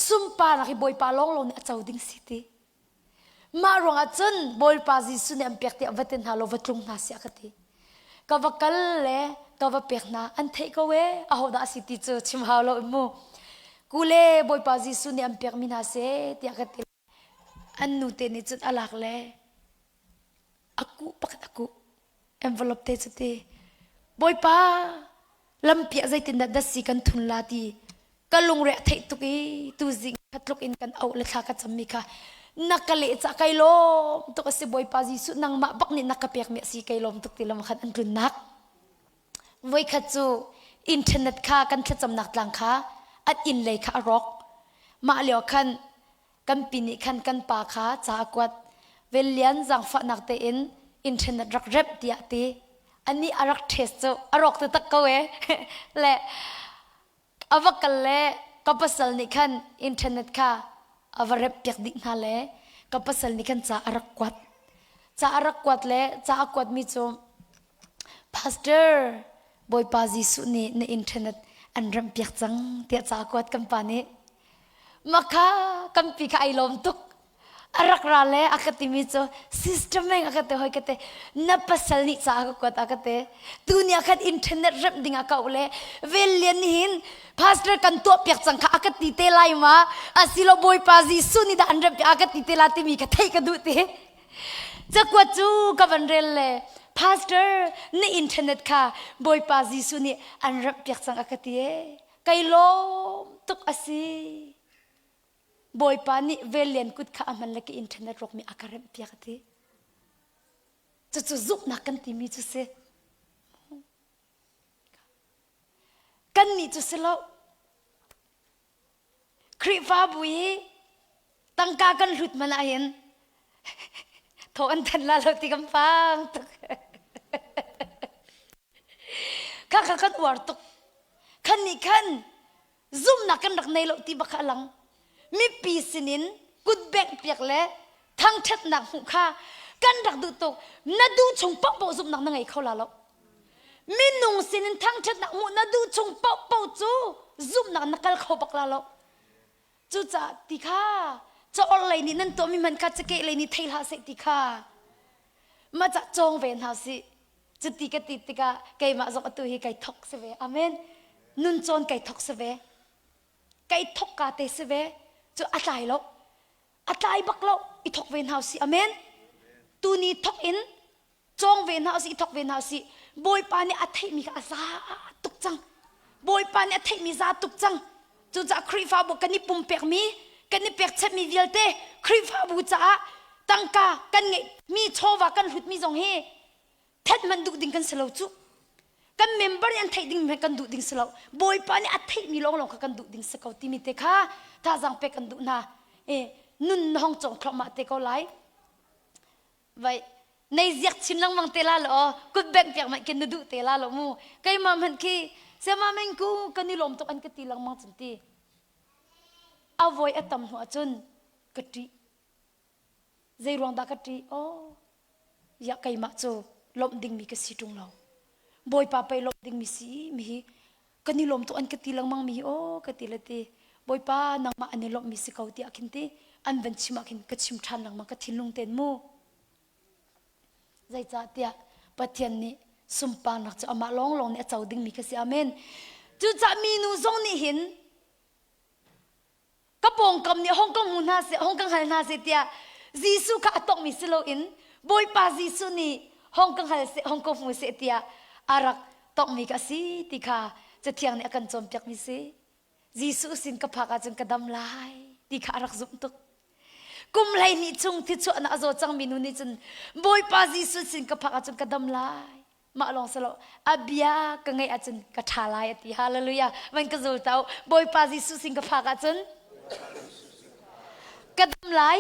S1: sunparnak hi Bawipa lawnglawng nih a co ding si ti. Mah ruangah cun Bawipa Jesuh nih an pek tiah va ti hna law va tlung hna siah ka ti. Ka va kal le ka va pek hna an theih ko ee ahodah a si ti cu chim hau lo in mu. Kule Bawipa Jesuh nih an pekmi hna seh tiah ka ti. An nute nih cun a lak le a kuh pakhat a kuh envelope te cu ti Bawipa lampi ah zeitindah datsi kan thun la ti ka lungre a theih tuk i tuzing kha tluk in kan auh le thla ka cammi kha na ka leh cah kai lawm tuk a si Bawipa Jesuh nangmah bak nih na ka pekmi a si kai lawm tuk ti lam khan an tlunnak voikhat cu internet kha kan thlacamnak tlang kha an inn lei kha a rawk mah lio khan Kan pi nih khan kan pa kha ca a kuat. Vellian zaangfahnak tein internet rak remh tiah ti. Anih a rak test cu a rawk taktak ko ee. le a va kal le ka pasal nih khan internet kha a va remh piak dih hna le ka pasal nih khan ca a rak kuat. Ca a rak kuat le ca a kuatmi cu Pastor Bawipa Jesuh nih na internet an remh piak cang tiah ca a kuat kan pa nih. Makha kampi kha ai lawm tuk. A rak ra le a ka timi cu sister meng a ka te hoi ka te na pasal nih ca a ka kuat a ka te tu ni ah khan internet remh ding ah ka le vel lian nih hin pastor kan tuah piak cang kha a ka ti te lai ma asilo bawipa Jesuh nih dah an remh piak a ka ti te la timi ka theih ka duh ti cakuat cu ka van rel le pastor na internet kha bawipa Jesuh nih an remh piak cang a ka ti ee Kai lawm tuk a si. Bawipa nih vellian kut kha a hman le ka internet rawkmi a ka remh piak a ti. Cucu zumhnak kan timi cu si. Kannih cu si lo. Khrihfabu hi tangka kan hlut man ahhin thaw an than la lo ti kan phang tuk. Kha kha kan uar tuk. Khan nih khan zumhnak kan rak nei lo ti bak kha a lang. Mipi sinin kut bengh piak le thangṭhatnak hmuh kha kan rak duh tuk. Na duh chung paohpaoh zumhnak na ngei kho la lo. Minung sinin thangṭhatnak hmuh na duh chung paohpaoh cu zumhnak na kal kho bak la lo. Cucaah ti kha caawr lei nih nan tuahmi hmanh kha cakeh lei nih thei hlah seh ti kha mah cah cawng ve hna sih. Cuti ka ti tikah keimah zong atu hi kai thok si ve. Amen. Nun cawn kai thok si ve. Kai thok ka te si ve. Cu a tlai lo. A tlai bak lo. I thok ve hna usih. Amen. Tuni thok in cawng ve hna usih, i thok ve hna usih. Bawipa nih a theihmi kha a za tuk cang. Bawipa nih a theihmi za tuk cang. Cucaah Khrihfabu kan i pumpekmi, kan i pekchanhmi vialte Khrihfabu caah tangka kan ngeihmi chawva kan hlutmi zong hi thenh hmanh duh ding kan si lo cu. Kan member nih an theih ding hmanh kan duh ding si lo. Bawipa nih a theihmi lawnglawng kha kan duh ding si ko timi te kha thazaang pek kan duh hna. E, nun na hong cawng thluahmah te ko lai. Vai nei ziak chin lengmang te la lo kut bengh piak manh khin na duh te la lo mu keimah hmanh khi sema meng ku kan i lawm tuk an ka ti lengmang cun ti a voi a tam hnu ahcun ka ṭih zei ruang dah ka ṭih oh ya keimah cu lawmh dingmi ka si ṭung lo bawipa pei lawmh dingmi si mi hi kan i lawm tuk an ka ti lengmang mi hi aw ka ti le ti bawipa nangmah an i lawmhmi si ko tiah khin ti an van chim ah khin ka chim ṭhan lengmang ka thinlung ten mu zeicah tiah Pathian nih sunparnak cu amah lawnglawng nih a co dingmi kha si amen cucah minu zong nih hin ka pawngkam nih hong ka hmu hna seh hong ka hngal hna seh tiah Jesuh kha a tongmi si loin Bawipa Jesuh nih hong ka hngal seh hong ka hmu seh tiah a rak tongmi ka si ti kha Cathiang nih a kan cawnpiakmi si Jesuh sin ka phak ahcun ka dam lai ti kha a rak zumh tuk. Kum 12 chung thichuahnak a zaw cangmi nu nih cun Bawipa Jesuh sin ka phak ahcun ka dam lai. Mah lawng si lo, a bia ka ngeih ahcun ka ṭha lai a ti. Hallelujah. Van ka zul ta u. Bawipa Jesuh sin ka phak ahcun ka dam lai.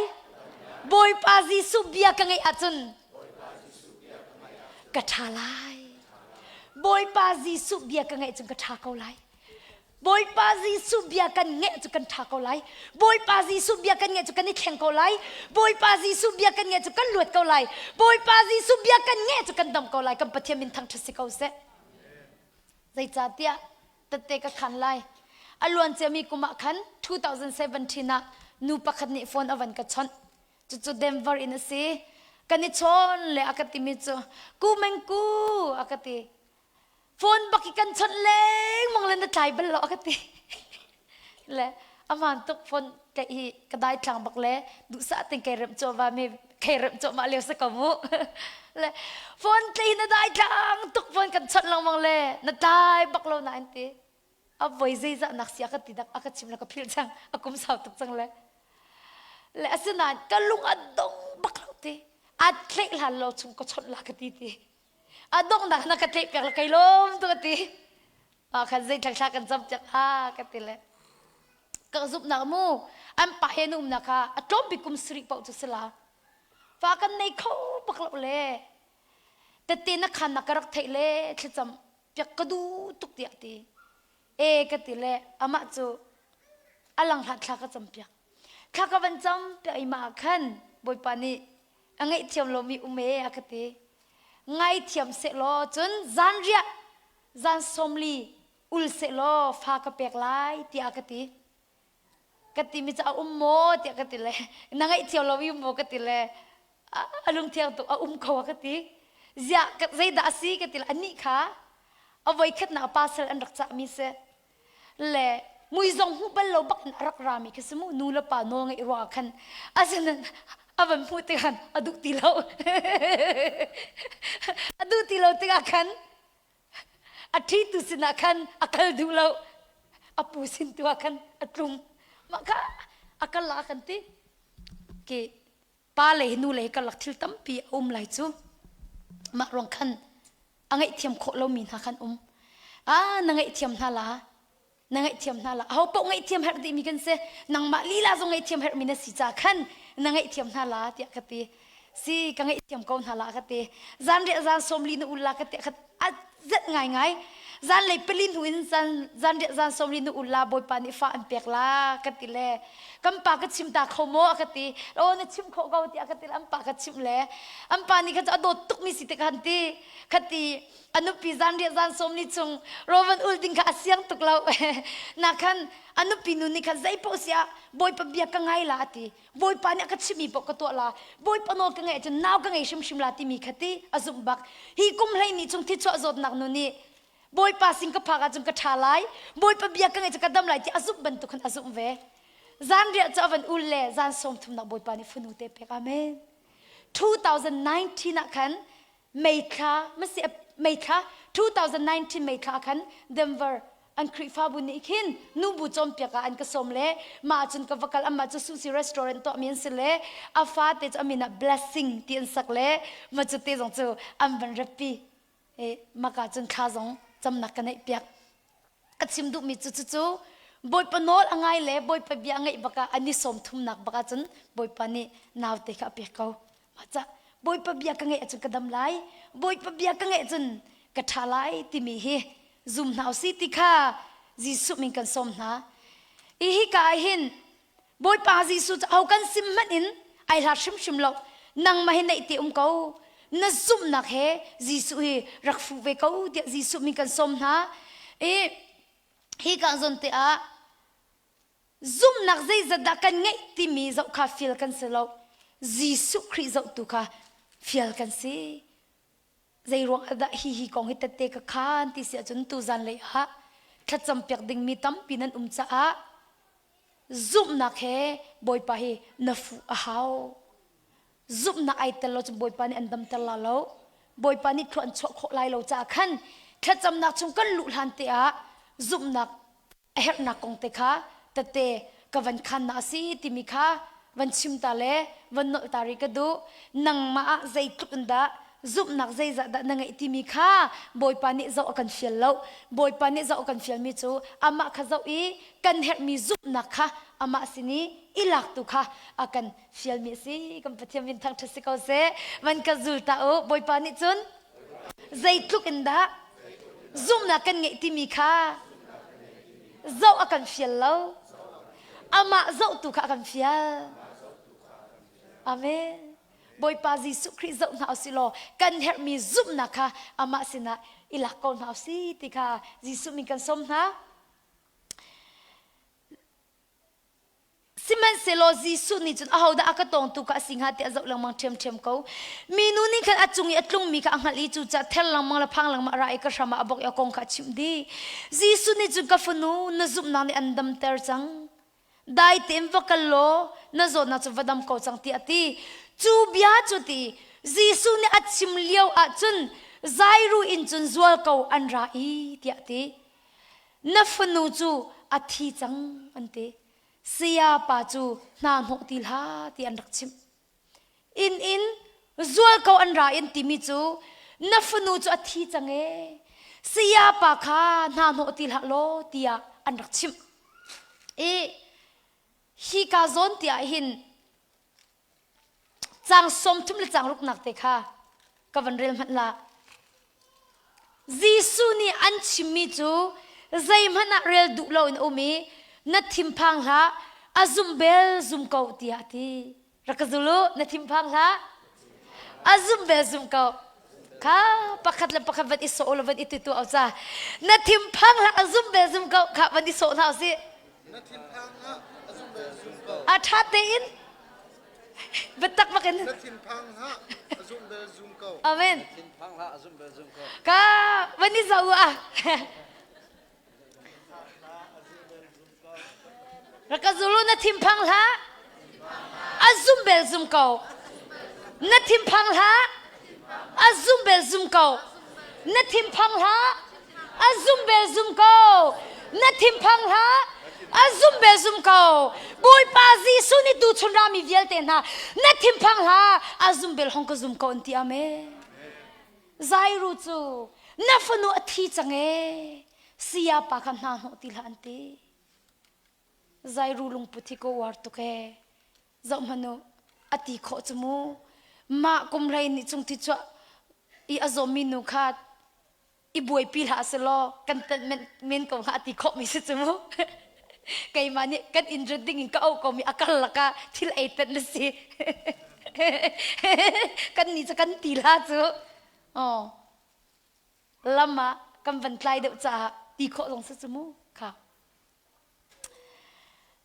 S1: Bawipa Jesuh bia ka ngeih ahcun ka ṭha lai. Bawipa Jesuh bia ka ngeih cun ka ṭha ko lai. Bawipa Jesuh bia kan ngeih cu kan ṭha ko lai. Bawipa Jesuh bia kan ngeih cu kan i thleng ko lai. Bawipa Jesuh bia kan ngeih cu kan luat ko lai. Bawipa Jesuh bia kan ngeih cu kan dam ko lai. Kan Pathian min thangṭhat si ko seh. Zeicahtiah tette ka khan lai. A luan ciami kum ah khan 2017 ah nu pakhat nih phone a van ka chawnh. Cucu Denver in a si. Kan i chawn le a ka timi cu ku meng ku a ka ti. Phone bak i kan chawnh lengmang le na tlai bal lo a ka ti. Le aman tuk phone ka hi ka dai tlang bak le duhsah ten kai remh cawh va me kai remh cawh mah lio sa ko mu. Le phone tlai na dai tlang tuk phone kan chawnh lengmang le na tlai bak lo na an ti. A voi zeizah nak si a ka ti dak a ka chim le ka philh cang a kum sau tuk cang le. Le asinain ka lung a dong bak lo ti. A tleih hlan lo chung ka chawnh la ka ti ti. A donghnak na ka tleih piak le kai lawm tu ka ti ah khan zei thla kan cam piak ha ka ti le ka zumhnak mu an pa he na umnak kha a tlawm bik kum sarih paoh cu si la fa kan nei kho bak lo le tette na khan na ka rak theih le thlacam piak ka duh tuk tiah ti e ka ti le amah cu a lang hlat thla ka cam piak thla ka van cam piak i mah khan bawipa nih a ngaihthiam lomi um e a ka ti ngaithiam sehlaw cun zanriah zan sawmli ul sehlaw fa ka pek lai tiah a ka ti ka ti mi cu a um maw tiah ka ti le na ngaihthiam lomi um maw ka ti le a lungthiang tuk a um kho a ka ti ziah zeidah a si ka ti le anih kha a voikhatnak pasal an rak cahmi si le mui zong hmuh bal lo bak in a rak rami khi si mu nu le pa nawl ngeih ruangah khan asinain a van hmuh tikhan a duh ti lo a duh ti lo tikah khan a ṭhitu sinah khan a kal duh lo a pu sin tu ah khan a tlung mah kha a kal la kan ti ki pa le nu le karlak thil tampi a um lai cu mah ruang khan a ngaihthiam khawh lomi hna khan um ah na ngaihthiam hna la na ngaihthiam hna la aho paoh ngaihthiam herh dihmi kan si nangmah lila zong ngaihthiam herhmi na si ca khan na ngaihthiam hna la tiah ka ti si ka ngaihthiam ko hna la ka ti zanriah zan sawmli na ul la ka ti khat a zet ngaingai zanlei pali hnu in zan zanriah zan sawmli na ul la bawipa nih fa an pek la ka ti le kan pa ka chim ta kho maw a ka ti o na chim khawh ko tiah ka ti le an pa ka chimh le an pa nih kha cu a dawt tukmi si te khan ti khati a nupi zanriah zan sawmli chung rawl ul ding kha a siang tuk lo na khan a nupi nu nih khan zei paoh siah bawipa bia ka ngai la a ti Bawipa nih a ka chimhmi paoh ka tuah la Bawipa nawl ka ngeih ahcun nau ka ngei hrimhrim la timi kha ti a zumh bak hi kum 12 chung thichuah zawtnak nu nih Bawipa sin ka phak ahcun ka ṭha lai Bawipa bia ka ngeih cu ka dam lai ti a zumh bantuk khan a zumh ve zanriah cu a van ul le zan sawm thumnak Bawipa nih fanu te pek amen 2019 ah khan May thla masi May thla 2019 May thla khan Denver an Khrihfabu nih khin nubu cawnpiak ah an ka sawm le mah cun ka va kal amah cu sushi restaurant tuahmi an si le a fate cu a min ah blessing ti an sak le ma cu te zong cu an van ratpi e maka cun thla zong camnak ka neih piak ka chim duhmi cu cucu Bawipa nawl a ngai le Bawipa bia a ngaih bakah an i sawm thumnak bakah cun Bawipa nih naute kha a pek ko mah ca Bawipa bia ka ngeih ahcun ka dam lai Bawipa bia ka ngeih ahcun ka ṭha lai timi hi zum hna usih ti kha Jesuh min kan sawm hna i hika ah hin Bawipa Jesuh cu aho kan sim hmanh in ai hlat hrimhrim lo nangmah hi naih te um ko na zumhnak he Jesuh hi rak fuh ve ko tiah Jesuh min kan sawm hna i hi ka zawn te ah zumhnak zeizat dah kan ngeih timi zoh kha fial kan si lo Jesuh Khrih zoh tu kha fial kan si Zeiruang ah dah hi hi kong hi tette ka khan ti si ahcun tuzan lei ah thlacam piak dingmi tampi nan um caah zumhnak he Bawipa hi na fuh a hau. Zumhnak ai tel lo cun Bawipa nih an damter la lo. Bawipa nih thlua an chuah khawh lai lo caah khan thlacamnak chung kan luh hlan te ah zumhnak a herhnak kong te kha tette ka van khannak a si timi kha. Van chim ta le van nolh ta rih ka duh. Nangmah ah zeitluk in dah zumhnak zeizah dah na ngeih timi kha Bawipa nih zoh a kan fial lo. Bawipa nih zoh a kan fialmi cu amah kha zoh i kan herhmi zumhnak kha amah sin i i lak tu kha a kan fialmi a si. Kan Pathian min thangṭhat si ko seh. Van ka zul ta u. Bawipa nih cun zeitluk in dah zumhnak kan ngeih timi kha zoh a kan fial lo. Amah zohtu kha a kan fial. Amen. Bawipa Jesuh Khrih zoh hna usih law kan herhmi zumhnak kha amah sinah i lak ko hna usih ti kha Jesuh min kan sawm hna. Sihmanhsehlaw Jesuh nih cun ahodah a ka tawngtu kha a si hnga tiah a zoh lengmang ṭhiamṭhiam ko. Minu nih khan a cung i a tlungmi kha a hngalh i cucaah ther lengmang le phang lengmang a ra i ka hram ah a bawk i a kong kha a chimh dih. Jesuh nih cun ka fanu, na zumhnak nih an damter cang. Dai tein va kal law na zawtnak cu va dam ko cang tiah a ti. Cu bia cu ti Jesuh nih a chim lio ah cun Jairu inn cun zualko an ra i tiah a ti. Na fanu cu a thi cang an ti. Sayapa cu hna hnawh ti hlah ti an rak chimh. Inn in zualko an ra in timi cu na fanu cu a thi cang ee. Sayapa kha hna hnawh ti hlah law tiah an rak chimh. I hi ka zawn tiah hin Caang 30 le caang ruknak te kha ka van rel hmanh la. Jesuh nih an chimmi cu zeihmanh ah rel duh loin a um i na thinphang hlah, a zumh bel zum ko tiah a ti. Rak ka zul u, na thinphang hlah, a zumh bel zum ko. Kha pakhat le pakhat van i sawh u law van i ti tuah u ca. Na thinphang hlah, a zumh bel zum ko kha van i sawh hna usih.
S2: Na thinphang hlah, a zumh bel zum ko.
S1: A ṭha tein biatak bak in.
S2: Na thinphang hlah, a zumh bel zum ko.
S1: Amen.
S3: Na thinphang hlah, a zumh bel zum ko.
S1: Ka van i zoh u ah. Rak ka zul u na thinphang hlah. A zum bel zum ko. Na thinphang hlah. A zum bel zum ko. Na thinphang hlah. A zum bel zum ko. Na thinphang hlah. A zum bel zum ko. Bawipa Jesuh nih tuchun rami vialte hna na thinphang hlah. A zum bel hong ka zum ko an ti amen. Zairu cu na fanu a thi cang ee. Sayapa kha hna hnawh ti hlah an ti. Zairu lungput hi ka uar tuk ee. Zoh hmanh u, a ti khawh cu mu. Mah kum hlei nih cung ti chuah i a zawmmi nu kha i buaipi hlah selaw kan tanh men, men ko hnga a ti khawhmi si cu mu. Keimah nih kan inn rat ding in ka auh komi a kar lakah thil ei tanh na si. kan nih cu kan ti hlah cu. Oh. Lam ah kan van tlai deuh caah ti khawh zong si cu mu. Kha.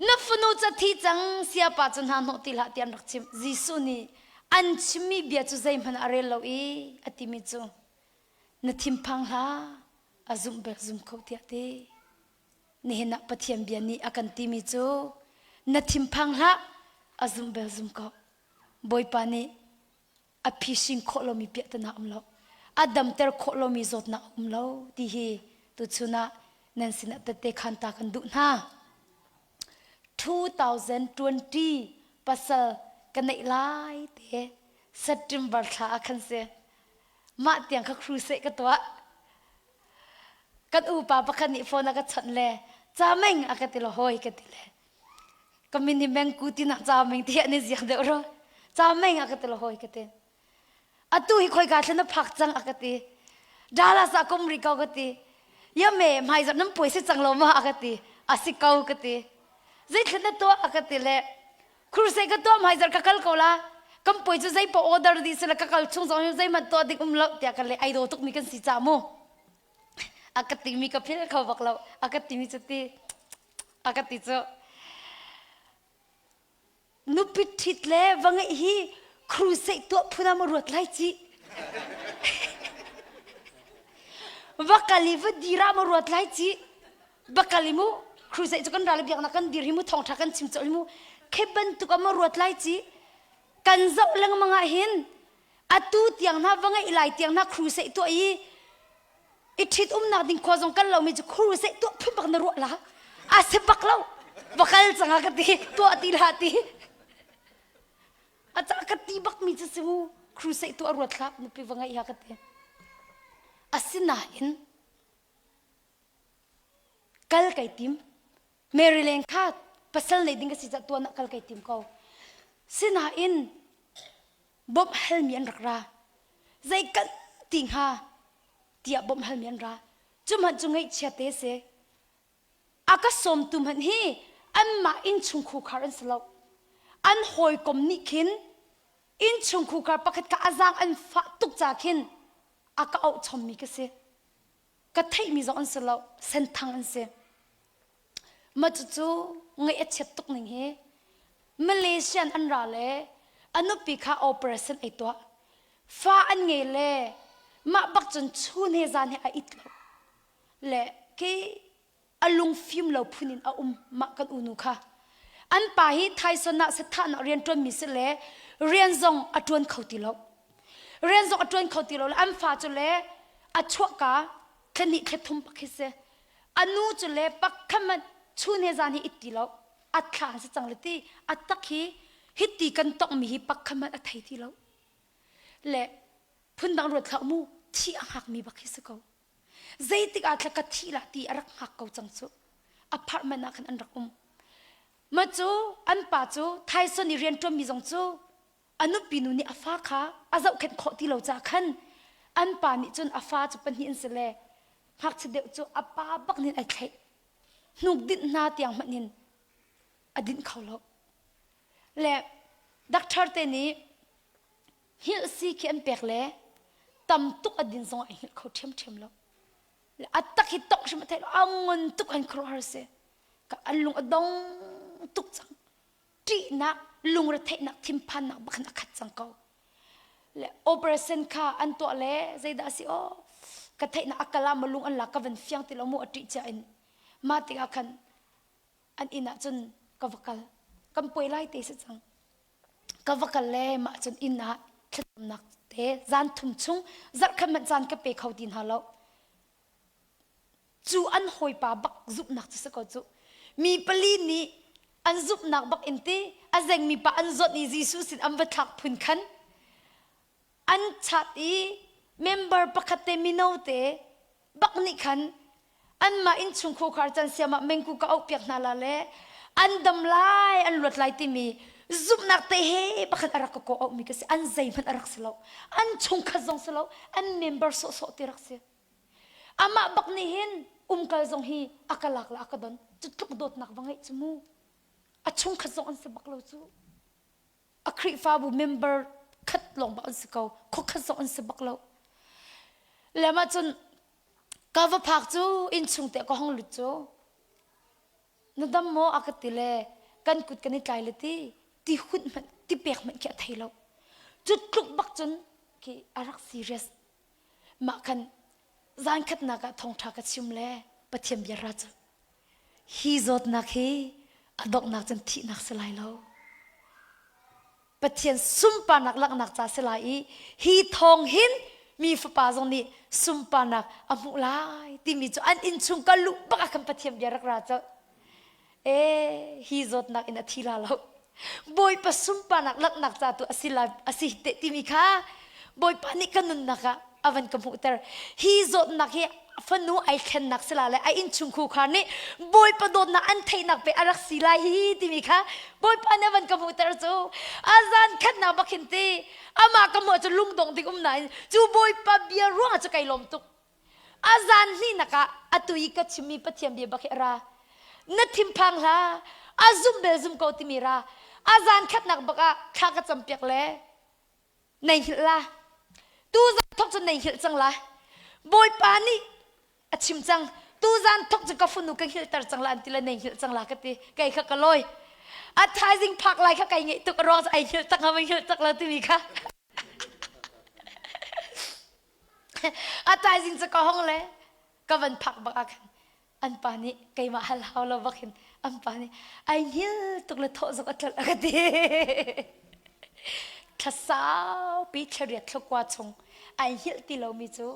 S1: Na fanu cu a thi cang, siapa cu hna hnawh ti hlah tiah an rak chimh. Jesuh nih an chimmi bia cu zeihmanh a rel lo i a timi cu na thinphang hlah, a zumh bek zum kho tiah a ti. Nihin ah Pathian bia nih a kan timi cu na thinphang hlah, a zumh bel zum ko. Bawipa nih a phisin khawh lomi piahtana um lo a damter khawh lomi zawtnak um lo ti hi tuchun ah nan sinah tette khan ta kan duh hna 2020 pasal ka neih lai te September thla ah khan si mah tiang kha crusade ka tuah kan upa pakhat nih phone a ka chawnh le ca meng a ka ti lo hoi ka ti le Ka min hi mengku tinak ca meng ti an i ziak deuh ro. Ca meng a ka ti lo hawi ka ti. Atu hi khoika thlen na phak cang a ka ti. Dallas ah kum rih ko ka ti. Ya me hmai zarh nan puai si cang lo ma a ka ti. A si ko ka ti. Zei thlen na tuah a ka ti le crusade ka tuah hmai zarh ka kal ko la. Kan puai cu zei pa order dih sila ka kal chung zong zeihmanh tuah ding um lo tiah ka le ai daw tukmi kan si ca mu. A ka timi ka phil kho bak lo. A ka timi cu ti a ka ti cu nupi ṭhit le va ngeih hi crusade tuah phun ah ma ruat lai ci va kal i va dir ah ma ruat lai ci va kal i mu crusade cu kan ral biaknak kan dir hi mu thawngṭha kan chim colh hi mu khi bantuk ah ma ruat lai ci kan zoh lengmang ah hin atu tiang hna va ngeih lai tiang hna crusade tuah i i ṭhit umnak ding khua zong kal lomi cu crusade tuah phun bak na ruah la a si bak lo va kal cang ah ka ti tuah ti hlah ti. ka ti bakmi cu si mu crusade tu a ruat hlah nupi va ngeih ha ka ti. Asinain kal kai tim. Mary leng kha pasal nei ding ka si ca tuan ah kal kai tim ko. Sinain bawmh halmi an rak ra. Zei kan ti hnga tiah bawmh halmi an ra. Cu hmanh cu ngaihchia te si. A ka sawmtu hmanh hi anmah innchung khukhar an si lo. An hawikom nih khin innchung khukhar pakhat kha a zaang an fah tuk ca khin a ka auh chommi ka si. Ka theihmi zong an si lo, senthang an si. Mah cucu ngaih a chiat tuk ning hi Malaysian an ra le a nupi kha operation ei tuah. Fa an ngei le mah bak cun chun he zan he a it lo. Le khi a lungfim lo phun in a um mah kan unu kha. An pa hi Tyson ah sathahnak rian ṭuanmi si le rian zong a ṭuan kho ti lo. Rian zong a ṭuan kho ti lo le an fa cu le a chuahka thla hnih thla thum pak hi si. A nu cu le pakhat hmanh chun he zan hi it ti lo. A thla an si cang le ti a tak hi hiti kan tongmi hi pakhat hmanh a thei ti lo. Le phundang ruat hlah mu thi a hngakmi bak hi si ko. Zeitik ah thla ka thih lah ti a rak hngak ko cang cu. Apartment ah khan an rak um. Ma cu an pa cu Tyson i rian ṭuanmi zong cu a nupi nu nih a fa kha a zohkhenh khawh ti lo caah khan an pa nih cun a fa cu pahnih an si le ngakchia deuh cu a pa bak nih ai thlaih. Hnuk dinh hna tiang hmanh in a dinh kho lo. Le doctor te nih hngilh si khi an pek le tam tuk a din zong ai hngilh kho ṭhiamṭhiam lo. Le a tak hi tongh hrim a theih lo a ngun tuk an khuaruahhar si. Ka an lung a dong tuk cang. Ṭihnak, lungretheihnak, thinphannak bak in a khat cang ko. Le operation kha an tuah le zeidah a si aw ka theihnak a kal ah ma lung an lak ka van fiang ti lo mu a ṭih cia in mah tikah khan an inn ah cun ka va kal. Kan puai lai te si cang. Ka va kal le mah cun inn ah thlacamnak te zan thum chung zarhkhat hmanh caan ka pe kho ti hna lo. Cu an hawipa bak zumhnak cu si ko cu. Mi pali nih an zumhnak bak in ti a zengmi pa an zawt i Jesuh sin an va thlak phun khan an chat i member pakhat te mino te bak nih khan anmah innchung khuakhar can siam ah mengku ka auh piak hna la le an dam lai an luat lai timi zumhnak te he pakhat a rak ka kawh auhmi ka si an zeihmanh a rak si lo an chungkhat zong si lo an member sawhsawh ti rak si amah bak nih hin umkal zong hi a ka lak le a ka don cu tluk dawtnak va ngeih cu mu a chungkhat zong an si bak lo cu a Khrihfabu member khat lawng bak an si ko khuakhat zong an si bak lo le mah cun ka va phak cu innchung te ka hong lut cu na dam maw a ka ti le kan kut kan i tlai le ti ti hunh hmanh ti pek hmanh khi a thei lo cu tluk bak cun khi a rak serious mah khan zan khatnak ah thawngṭha ka chim le Pathian bia ra cu Hi zawtnak hi a donghnak cun thihnak si lai lo. Pathian sunparnak langhnak ca si lai i hi thawng hin mi fapa zong nih sunparnak a hmuh lai timi cu an innchung ka luh bak ah khan Pathian bia rak ra colh. Ee, hi zawtnak in a thi la lo. Bawipa sunparnak langhnak ca tu a si lai a si te timi kha Bawipa nih ka nunnak ah a van ka hmuhter. Hi zawtnak hi fanu ai thlennak si la le a innchung khukhar nih Bawipa dawtnak an theihnak pe a rak si lai hi timi kha Bawipa nih a van ka hmuhter cu a zan khatnak bak hin ti amah ka hmuh cu lungdong ding um nain cu Bawipa bia ruangah cu kai lawm tuk. A zan hnihnak ah atu i ka chimmi Pathian bia bak hi a ra. Na thinphang hlah, a zumh bel zum ko timi ra. A zan khatnak bak ah thla ka campiak le nei hngilh la. Tu zan thok cu nei hngilh cang la. Bawipa nih a chim cang. Tu zan thok cu ka funu ka hngilhter cang la an ti le nei hngilh cang la ka ti. Kei kha ka lawi. A thaizing phak lai kha kai ngeih tuk a ruang ai hngilh tak ha hngilh tak lo timi kha. A thaizing cu ka hong le ka van phak bak ah khan an pa nih keimah hal hau lo bak hin an pa nih ai hngil tuk le thawh zok a tlolh a ka ti. Thla saupi thlariat thlakua chung ai hngilh ti lomi cu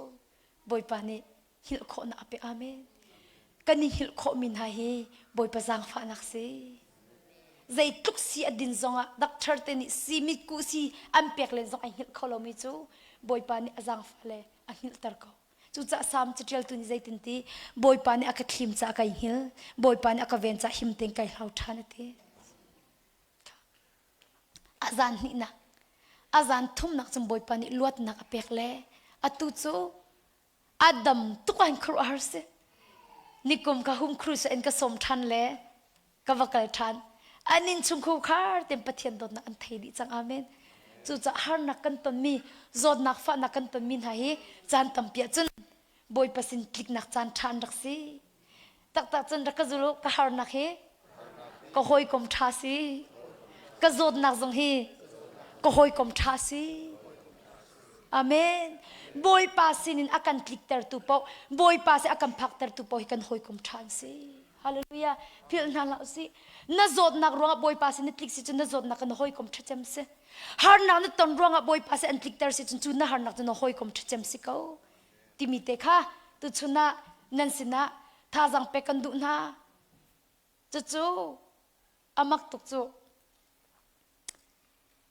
S1: Bawipa nih hngilh khawhnak a pek. Amen. Kan i hngilh khawhmi hna hi Bawipa zaangfahnak si. Zeitluk si a din zongah doctor te nih si mitkuh si an pek len zong ai hngilh kho lomi cu Bawipa nih a zaangfah le a hngilhter ko. Cucaah Salm caṭialtu nih zeitin ti Bawipa nih a ka thlim caah kai hngil, Bawipa nih a ka ven caah him tein kai hlau ṭhan a ti. A zan hnihnak, a zan thumnak cun Bawipa nih luatnak a pek le atu cu a dam tuk ah hin khuaruahhar si. Nikum ka hum cruise in ka sawm ṭhan le ka va kal ṭhan. An innchungkhar khar tein Pathian dawtnak an thei dih cang. Amen. Cucaah harnak kan tonmi, zawtnak fahnak kan tonmi hna hi caan tampi ahcun Bawipa sin tliknak caan ṭha an rak si. Taktak cun rak ka zul u, ka harnak hi ka hawikom ṭha si. Ka zawtnak zong hi ka hawikom ṭha si. Amen. Bawipa sinin a kan tliktertu paoh, Bawipa sin a kan phaktertu paoh hi kan hawikom ṭha an si. Hallelujah. Philh hna hlah usih. Na zawtnak ruangah Bawipa sin na tlik si cun na zawtnak na hawikom ṭhacem si. Harnak na ton ruangah Bawipa sin an tlikter si cun cu na harnak cu na hawikom ṭhacem si ko. Timi te kha tuchun ah nan sinah thazaang pek kan duh hna. Cucu a mak tuk cu.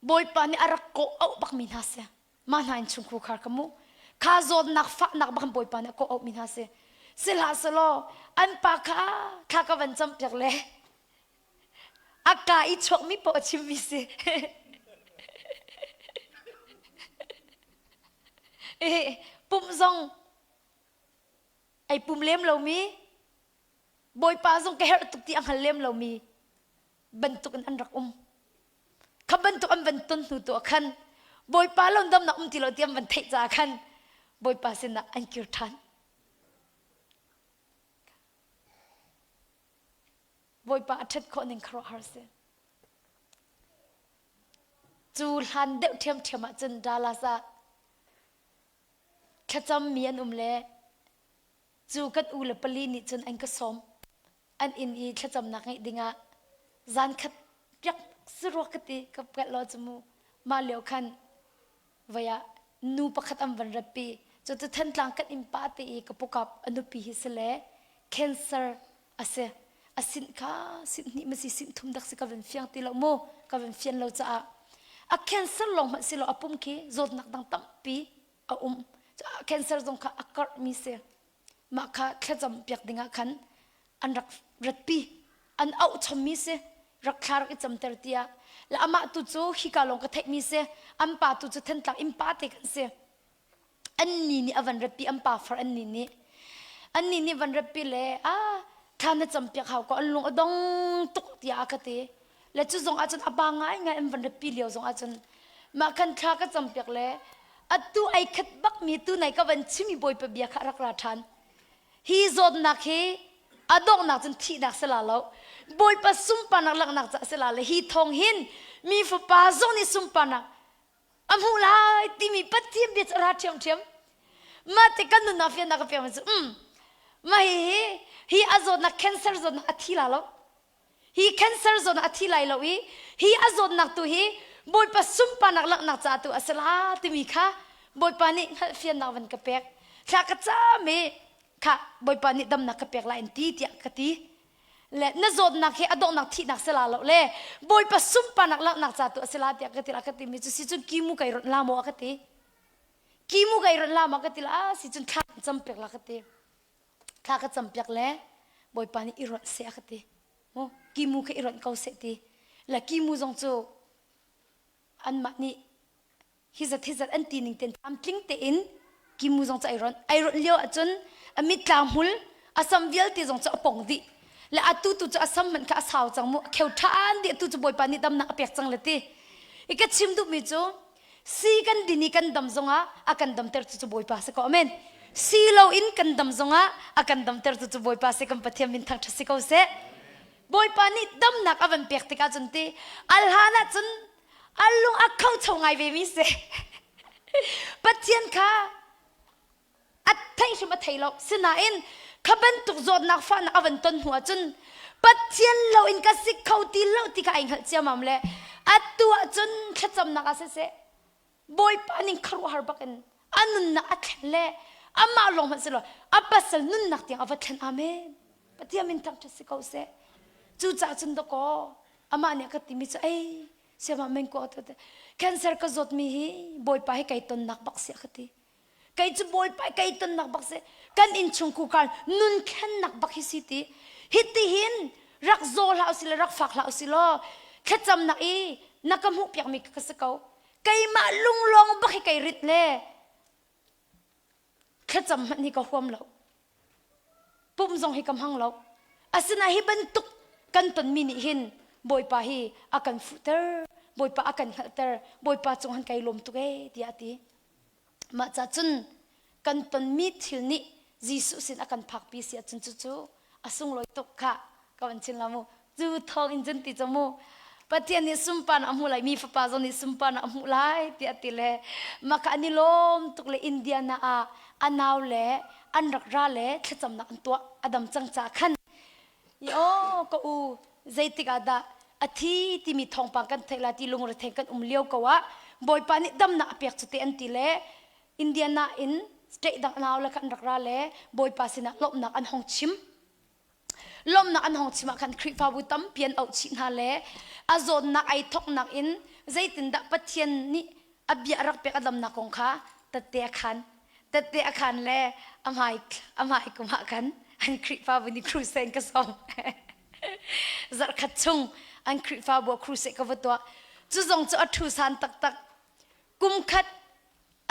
S1: Bawipa nih a rak kawh auh bakmi hna si. Mah hna in chungkhur khar ka mu. Kha zawtnak fahnak bak Bawipa nih a kawh auhmi hna si. Sihlah selaw an pa kha thla ka van campiak le a ka i chuakmi paoh a chimmi si. Pumh zong ai pum lem lomi Bawipa zong ka herh tuk ti a hngal lem lomi bantuk in an rak um. Kha bantuk an van ton hnu tu ah khan Bawipa lo damnak um ti lo ti an van theih caah khan Bawipa sinah an kir ṭhan. Bawipa a ṭhat khawh ning khuaruahhar si. Cu hlan deuh ṭhiamṭhiam ah cun Dallas ah thlacammi an um le Cu kan u le pali nih cun an ka sawm. An inn i thlacamnak ngeih dingah zan khat piak si rua ka ti ka pelh lo cu mu. Mah lio khan voi ah nu pakhat an van ratpi. Cu cu Thantlang kan innpa te i ka pukap a nupi hi si le cancer a si. A sinh kha sinh hnih ma si sinh thum dak si ka van fiang ti lo mu ka van fian lo caah a cancer lawng hmanh si lo a pum khi zawtnak dang tampi a um cancer zong kha a karhmi si mah kha thlacam piak dingah khan an rak ratpi an auh chommi si rak thla rak i camter tiah le amah tu cu hika lawng ka theihmi si an pa tu cu Thantlang inn pa te kan si anni nih a van ratpi an pa far anni nih anni nih van ratpi le a thla na cam piak hau ko an lung a dong tuk tiah a ka ti Le cu zong ahcun a pa ngaingai an van ratpi lio zong ahcun mah khan thla ka campiak le atu ai khat bakmi tu nai ka van chimi bawipa bia kha rak ra ṭhan. Hi zawtnak hi a donghnak cun thihnak si la lo. Bawipa sunparnak langhnak caah si la le hi thawng hin mi fapa zong nih sunparnak a hmuh lai timi Pathian bia cu a ra ṭhiamṭhiam. Mah te kan nunnak fiannak ka pek cu um mah hi hi hi a zawtnak cancer zawtnak a thi la lo. Hi cancer zawtnak a thi lai lo i hi a zawtnak tu hi Bawipa sunparnak langhnak caah tu a si la timi kha Bawipa nih hngalhfiannak van ka pek. Thla ka cam i kha Bawipa nih damnak ka pek lai an ti tiah ka ti. Le na zawtnak hi a donghnak thihnak si la lo le Bawipa sunparnak langhnak ca tu a si la tiah ka ti la ka timi cu si cun kimu kai ronh la maw a ka ti. Kimu kai ronh la maw ka ti la si cun thla cam pek la ka ti. Thla ka campiak le Bawipa nih i ronh seh a ka ti. Mu kimu kha i ronh ko seh ti. Le kimu zong cu anmah nih hi zat hi zat an ti ning ten tlamtling tein kimu zong cu ai ronh. Ai ronh lio ahcun a mitla hmul a sam vialte zong cu a pong dih. Le atu tu cu a sam hmanh kha a sau cang mu a kheu ṭhan dih atu cu Bawipa nih damnak a pek cang le ti. I ka chim duhmi cu Si kan din i kan dam zongah a kan damter cu cu Bawipa si ko. Amen. Si loin kan dam zongah a kan damter cu cu Bawipa si kan Pathian min thangṭhat si ko seh. Bawipa nih damnak a van pek tikah cun ti al hlan ah cun a lung a kho cho ngai ve mi si. Pathian kha a theih hrim a thei lo sinain kha bantuk zawtnak fahnak a van ton hnu ahcun Pathian lo in ka si kho ti lo ti kha ai hngalh ciamam le atu ahcun thlacamnak ah siseh Bawipa ning khuaruahhar bak in a nunnak a thlen le amah lawng hmanh si lo a pasal nunnak tiang a va thlen amen Pathian min thangṭhat si ko seh cucaah cun dakaw. Amah nih a ka timi cu ei siamah meng ko te cancer ka zawtmi hi Bawipa hi kai tonnak bak si a ka ti. Kei cu Bawipa kai tonnak bak si. Kan innchung kukar nun thlennak bak hi si ti. Hiti hin rak zaw hlah usih le rak fak hlah usih law thlacamnak i na ka hmuh piakmi ka si ko. Keimah lunglawng bak hi kai rit le thlacam hmanh hi ka huam lo. Pum zong hi ka hmang lo. Asinain hi bantuk kan tonmi nih hin Bawipa hi a kan fuhter, Bawipa a kan hngalhter, Bawipa cung han kai lawm tuk ee tiah a ti. Mah ca cun kan tonmi thil nih Jesuh sin a kan phakpi si ahcun cucu a sunglawi tuk kha ka van chim la mu. Cu thawng in cun ti cu mu. Pathian nih sunparnak a hmuh lai, mi fapa zong nih sunparnak a hmuh lai tiah a ti le mah kha an i lawm tuk le Indiana ah a nau le an rak ra le thlacamnak an tuah a dam cang caah khan i aw ka u zeitik ah dah a thi timi thawngpang kan theih lai ti lungrethei kan um lio ko ah Bawipa nih damnak a pek cu te an ti le Indiana in state dang nau le khan an rak ra le Bawipa sinah lawmhnak an hong chim. Lawmhnak an hong chim ah khan Khrihfabu tampi an auh chih hna le a zawtnak ai thawknak in zeitindah Pathian nih a bia a rak pek a damnak kong kha tette a khan. Tette a khan le a hmai a hmai kum ah khan an Khrihfabu nih crusade ka sawm. Zarhkhat chung an Khrihfabu ah crusade ka va tuah. Cu zong cu a ṭhu san taktak. Kum khat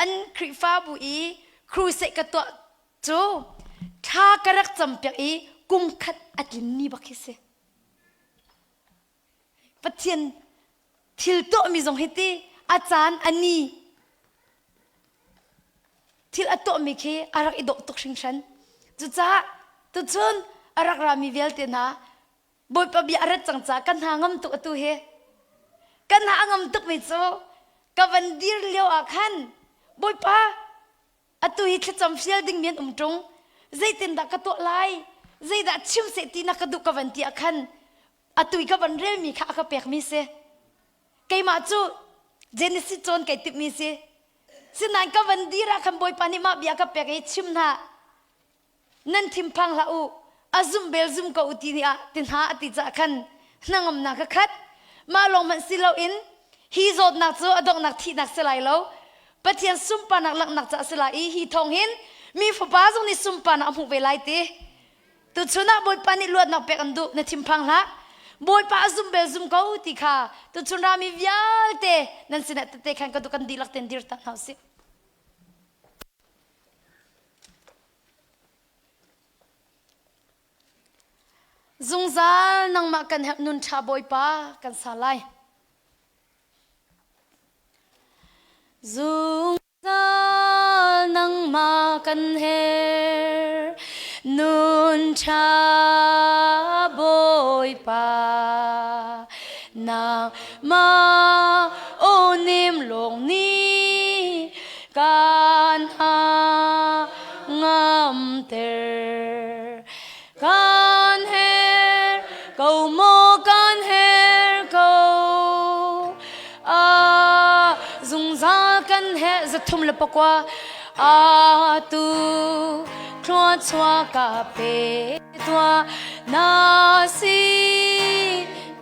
S1: an Khrihfabu i crusade ka tuah Cu thla ka rak campiak i kum khat a tlinmi bak hi si. Pathian thil tuahmi zong hi ti a caan a ni thil a tuahmi khi a rak i dawh tuk hringhran. Cucaah tuchun a rak rami vialte hna Bawipa bia a rat cang caah ka hna ngam tuk atu hi. Ka hna a ngam tukmi cu ka van dir lio ah khan Bawipa Atu hi thlacam fial dingmi an um ṭung. Zeitindah ka tuah lai? Zeidah chim seh ti na ka duh ka van ti ah khan atu i ka van relmi kha a ka pekmi si. Keimah cu Genesis cawn kai timhmi si. Sinain ka van dir ah khan Bawipa nih mah bia ka pek i chim hna. Nan thinphang hlah u, a zumh bel zum ko u ti nih ah ti hna a ti caah khan hnangamnak ka khat. Mah lawng hmanh si loin hi zawtnak cu a donghnak thihnak si lai lo. Pathian sunparnak langhnak caah si lai i hi thawng hin mi fapa zong nih sunparnak a hmuh ve lai ti. Tuchun ah Bawipa nih luatnak pek an duh, na thinphang hlah. Bawipa a zum bel zum ko ti kha tuchun rami vialte nan sinah tete khan ka duh kan dihlak ten dir ta hna usih. Zungzal nangmah kan herh nun ṭha Bawipa kan sa lai. Zungzal nangmah kan herh nun ṭha Bawipa nangmah aw nem lawng nih kan ha ngamter. Kan her ko maw kan her ko a zungzal kan her 309 a tu thluachuah ka pe tua na si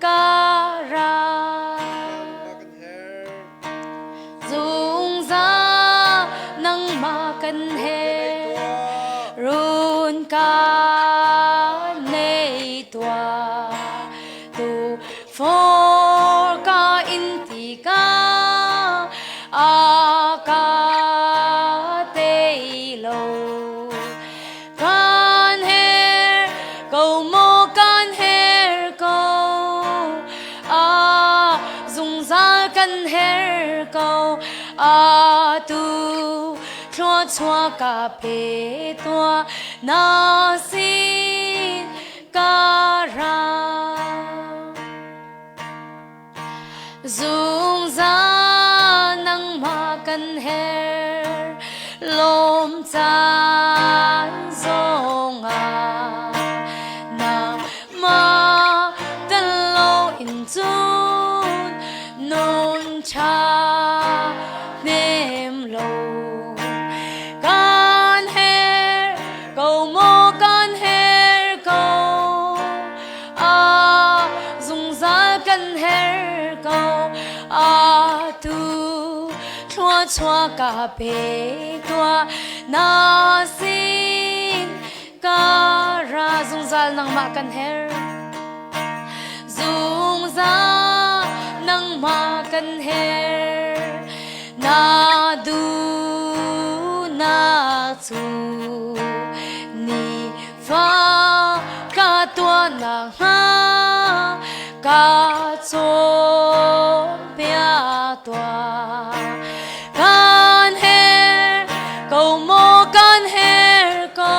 S1: ka ra Zungzal nangmah kan he run ka nei tuah tu for ka in ti ka a ka tei lo Kan her ko maw kan her ko a zungzal kan her ko a tu thluachuah ka pe tuah na sin ka ra Zungzal nangmah kan herh lawm caan zongah nangmah tel lo in cun nun ṭha hnem lo kan herh ko maw kan herh ko a zungzal kan. Thluachuah ka pe tuah na sin ka ra zungzal nangmah kan herh zungzal nangmah kan herh na duhnak cu ni fa ka tuah nakhnga ka cawnpiak tuah. Kan herh ko maw kan herh ko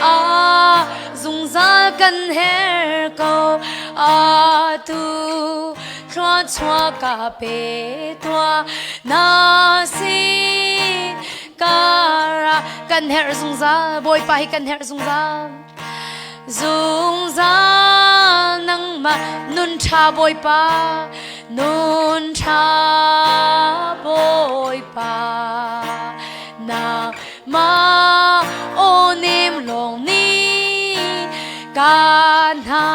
S1: ah zungzal kan herh ko atu thluachuah ka pe tuah na sin kara kan herh zungzal Bawipa hi kan herh zungzal zungzal nangmah nun ṭha Bawipa nun ṭha Bawipa nangmah aw nem lawng nih ka hna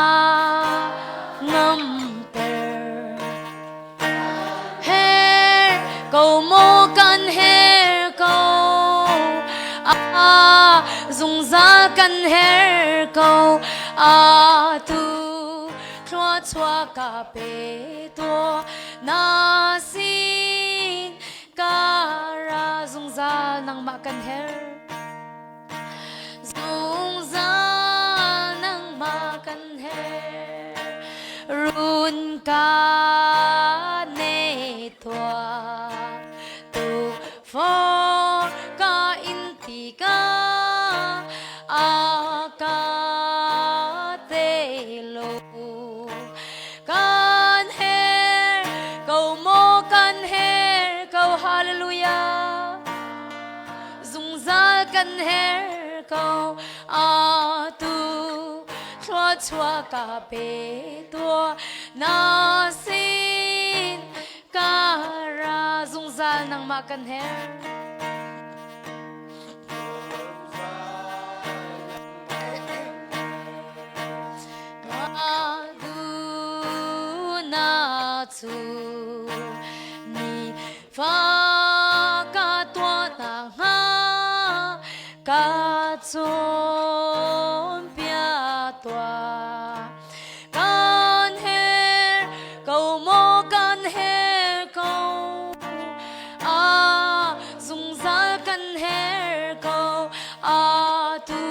S1: ngamter Her ko maw kan her ko ah zungzal kan her ko atu thluachuah ka pe tuah na sin ka ra zungzal nangmah kan her Zungzal nangmah kan herh run ka ne tuah tu for ka in ti ka a ka te lo kan her ko maw kan her ko hallelujah Zungzal kan herh ko atu thluachuah ka pe tuah na sin ka ra zungzal nangmah kan herh. Ka duhnak cu ni Fa ka tuah nakhnga ka cawnpiak tuah. Kan herh ko maw kan herh ko ah zungzal kan herh ko atu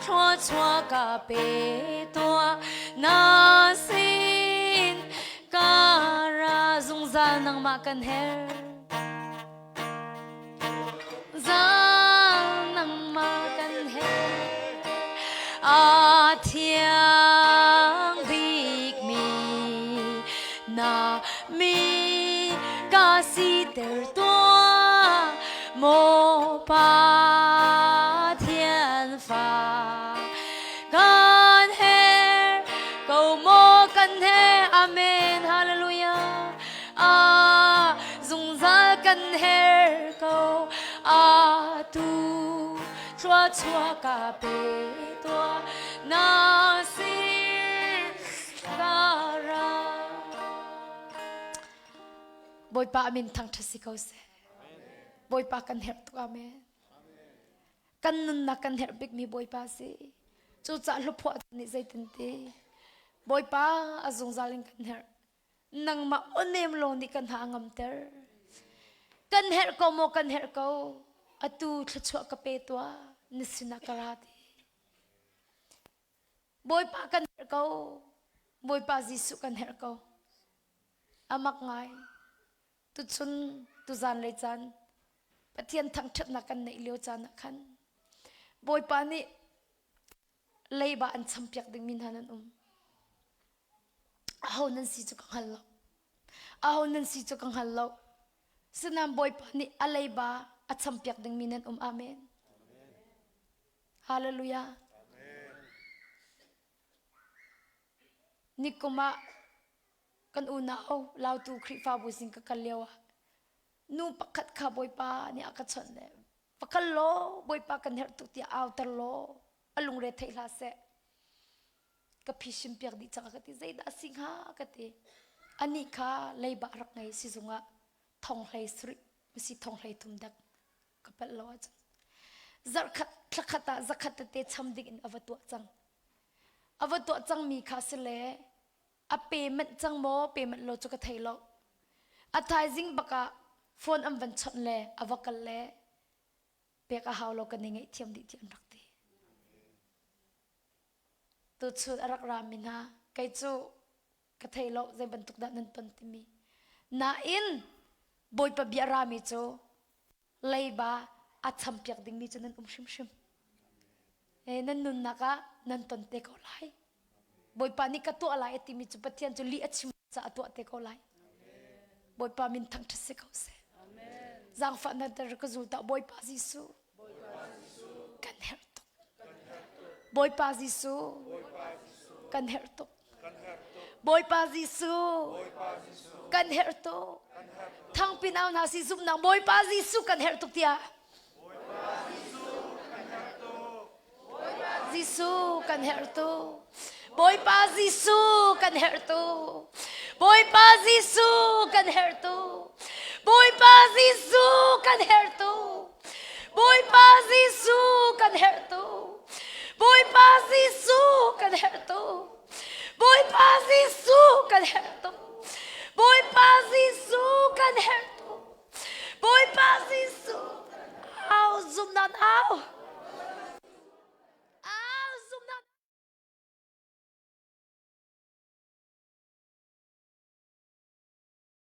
S1: thluachuah ka pe tuah na sin Ka ra zungzal nangmah kan herh. Zal nangmah kan herh. A thiang bikmi na mi ka siter tuah maw Pathian fa. Kan herh ko maw kan herh amen hallelujah ah zungzal kan herh ko atu thluachuah ka pe tuah na sin ka ra Bawipa amin thangṭhat si ko seh Bawipa kan herh tuk amen Kan nunnak kan herh bikmi Bawipa a si. Cucaah hlaphuah nih zeitin ti? Bawipa a zungzal in kan herh. Nangmah aw-nem lawng nih kan hna a ngamter. Kan herh ko maw kan herh ko. Atu thluachuah ka pe tuah. Na sinah ka ra ti. Bawipa kan herh ko. Bawipa Jesuh kan herh ko. A mak ngai. Tuchun tuzan lei caan Pathian thangṭhatnak kan neih lio caan ah khan Bawipa nih leiba an champiak dingmi hna nan um. Aho nan si cu ka hngal lo. Aho nan si cu ka hngal lo. Sinain Bawipa nih a leiba a champiak dingmi nan um. Amen. Hallelujah. Nikum ah kan unau Lautu Khrihfabu sin ka kal lio ah nu pakhat kha Bawipa nih a ka chawnh le va kal law Bawipa kan herh tuk tiah auter law a lungre theih hlah seh ka phisin piak dih cang ka ti zeidah a si hnga ka ti anih kha leiba rak ngei sizung ah. Thong hlei sarih masi thong hlei thum dak ka palh lo ahcun. Zarhkhat thlakhat ah zakhat tete cham ding in a va tuah cang. A va tuah cangmi kha si le a pe manh cang maw pe manh lo cu ka thei lo. A thaizing bak ah phone an van chawnh le a va kal le pek a hau lo kan i ngaihthiam dih ti an rak ti. Tuchun a rak rami hna kei cu ka thei lo zei bantuk dah nan ton timi. Nain Bawipa bia rami cu leiba a champiak dingmi cu nan um hrimhrim. E, nan nunnak ah nan ton te ko lai. Bawipa nih ka tuah lai a timi cu Pathian cu lih a chim caah a tuah te ko lai. Bawipa min thangṭhat si ko seh. Zaangfahnak ter ka zul ta Bawipa Jesuh. Kan herh tuk. Bawipa Jesuh. Kan herh tuk. Bawipa Jesuh. Kan herh tuk. Thangpin au hna si zumhnak Bawipa Jesuh kan herh tuk tiah. Jesuh kan herh tuk. Bawipa Jesuh kan herh tuk. Bawipa Jesuh kan herh tuk. Bawipa Jesuh kan herh tuk. Bawipa Jesuh kan herh tuk. Bawipa Jesuh kan herh tuk. Bawipa Jesuh kan herh.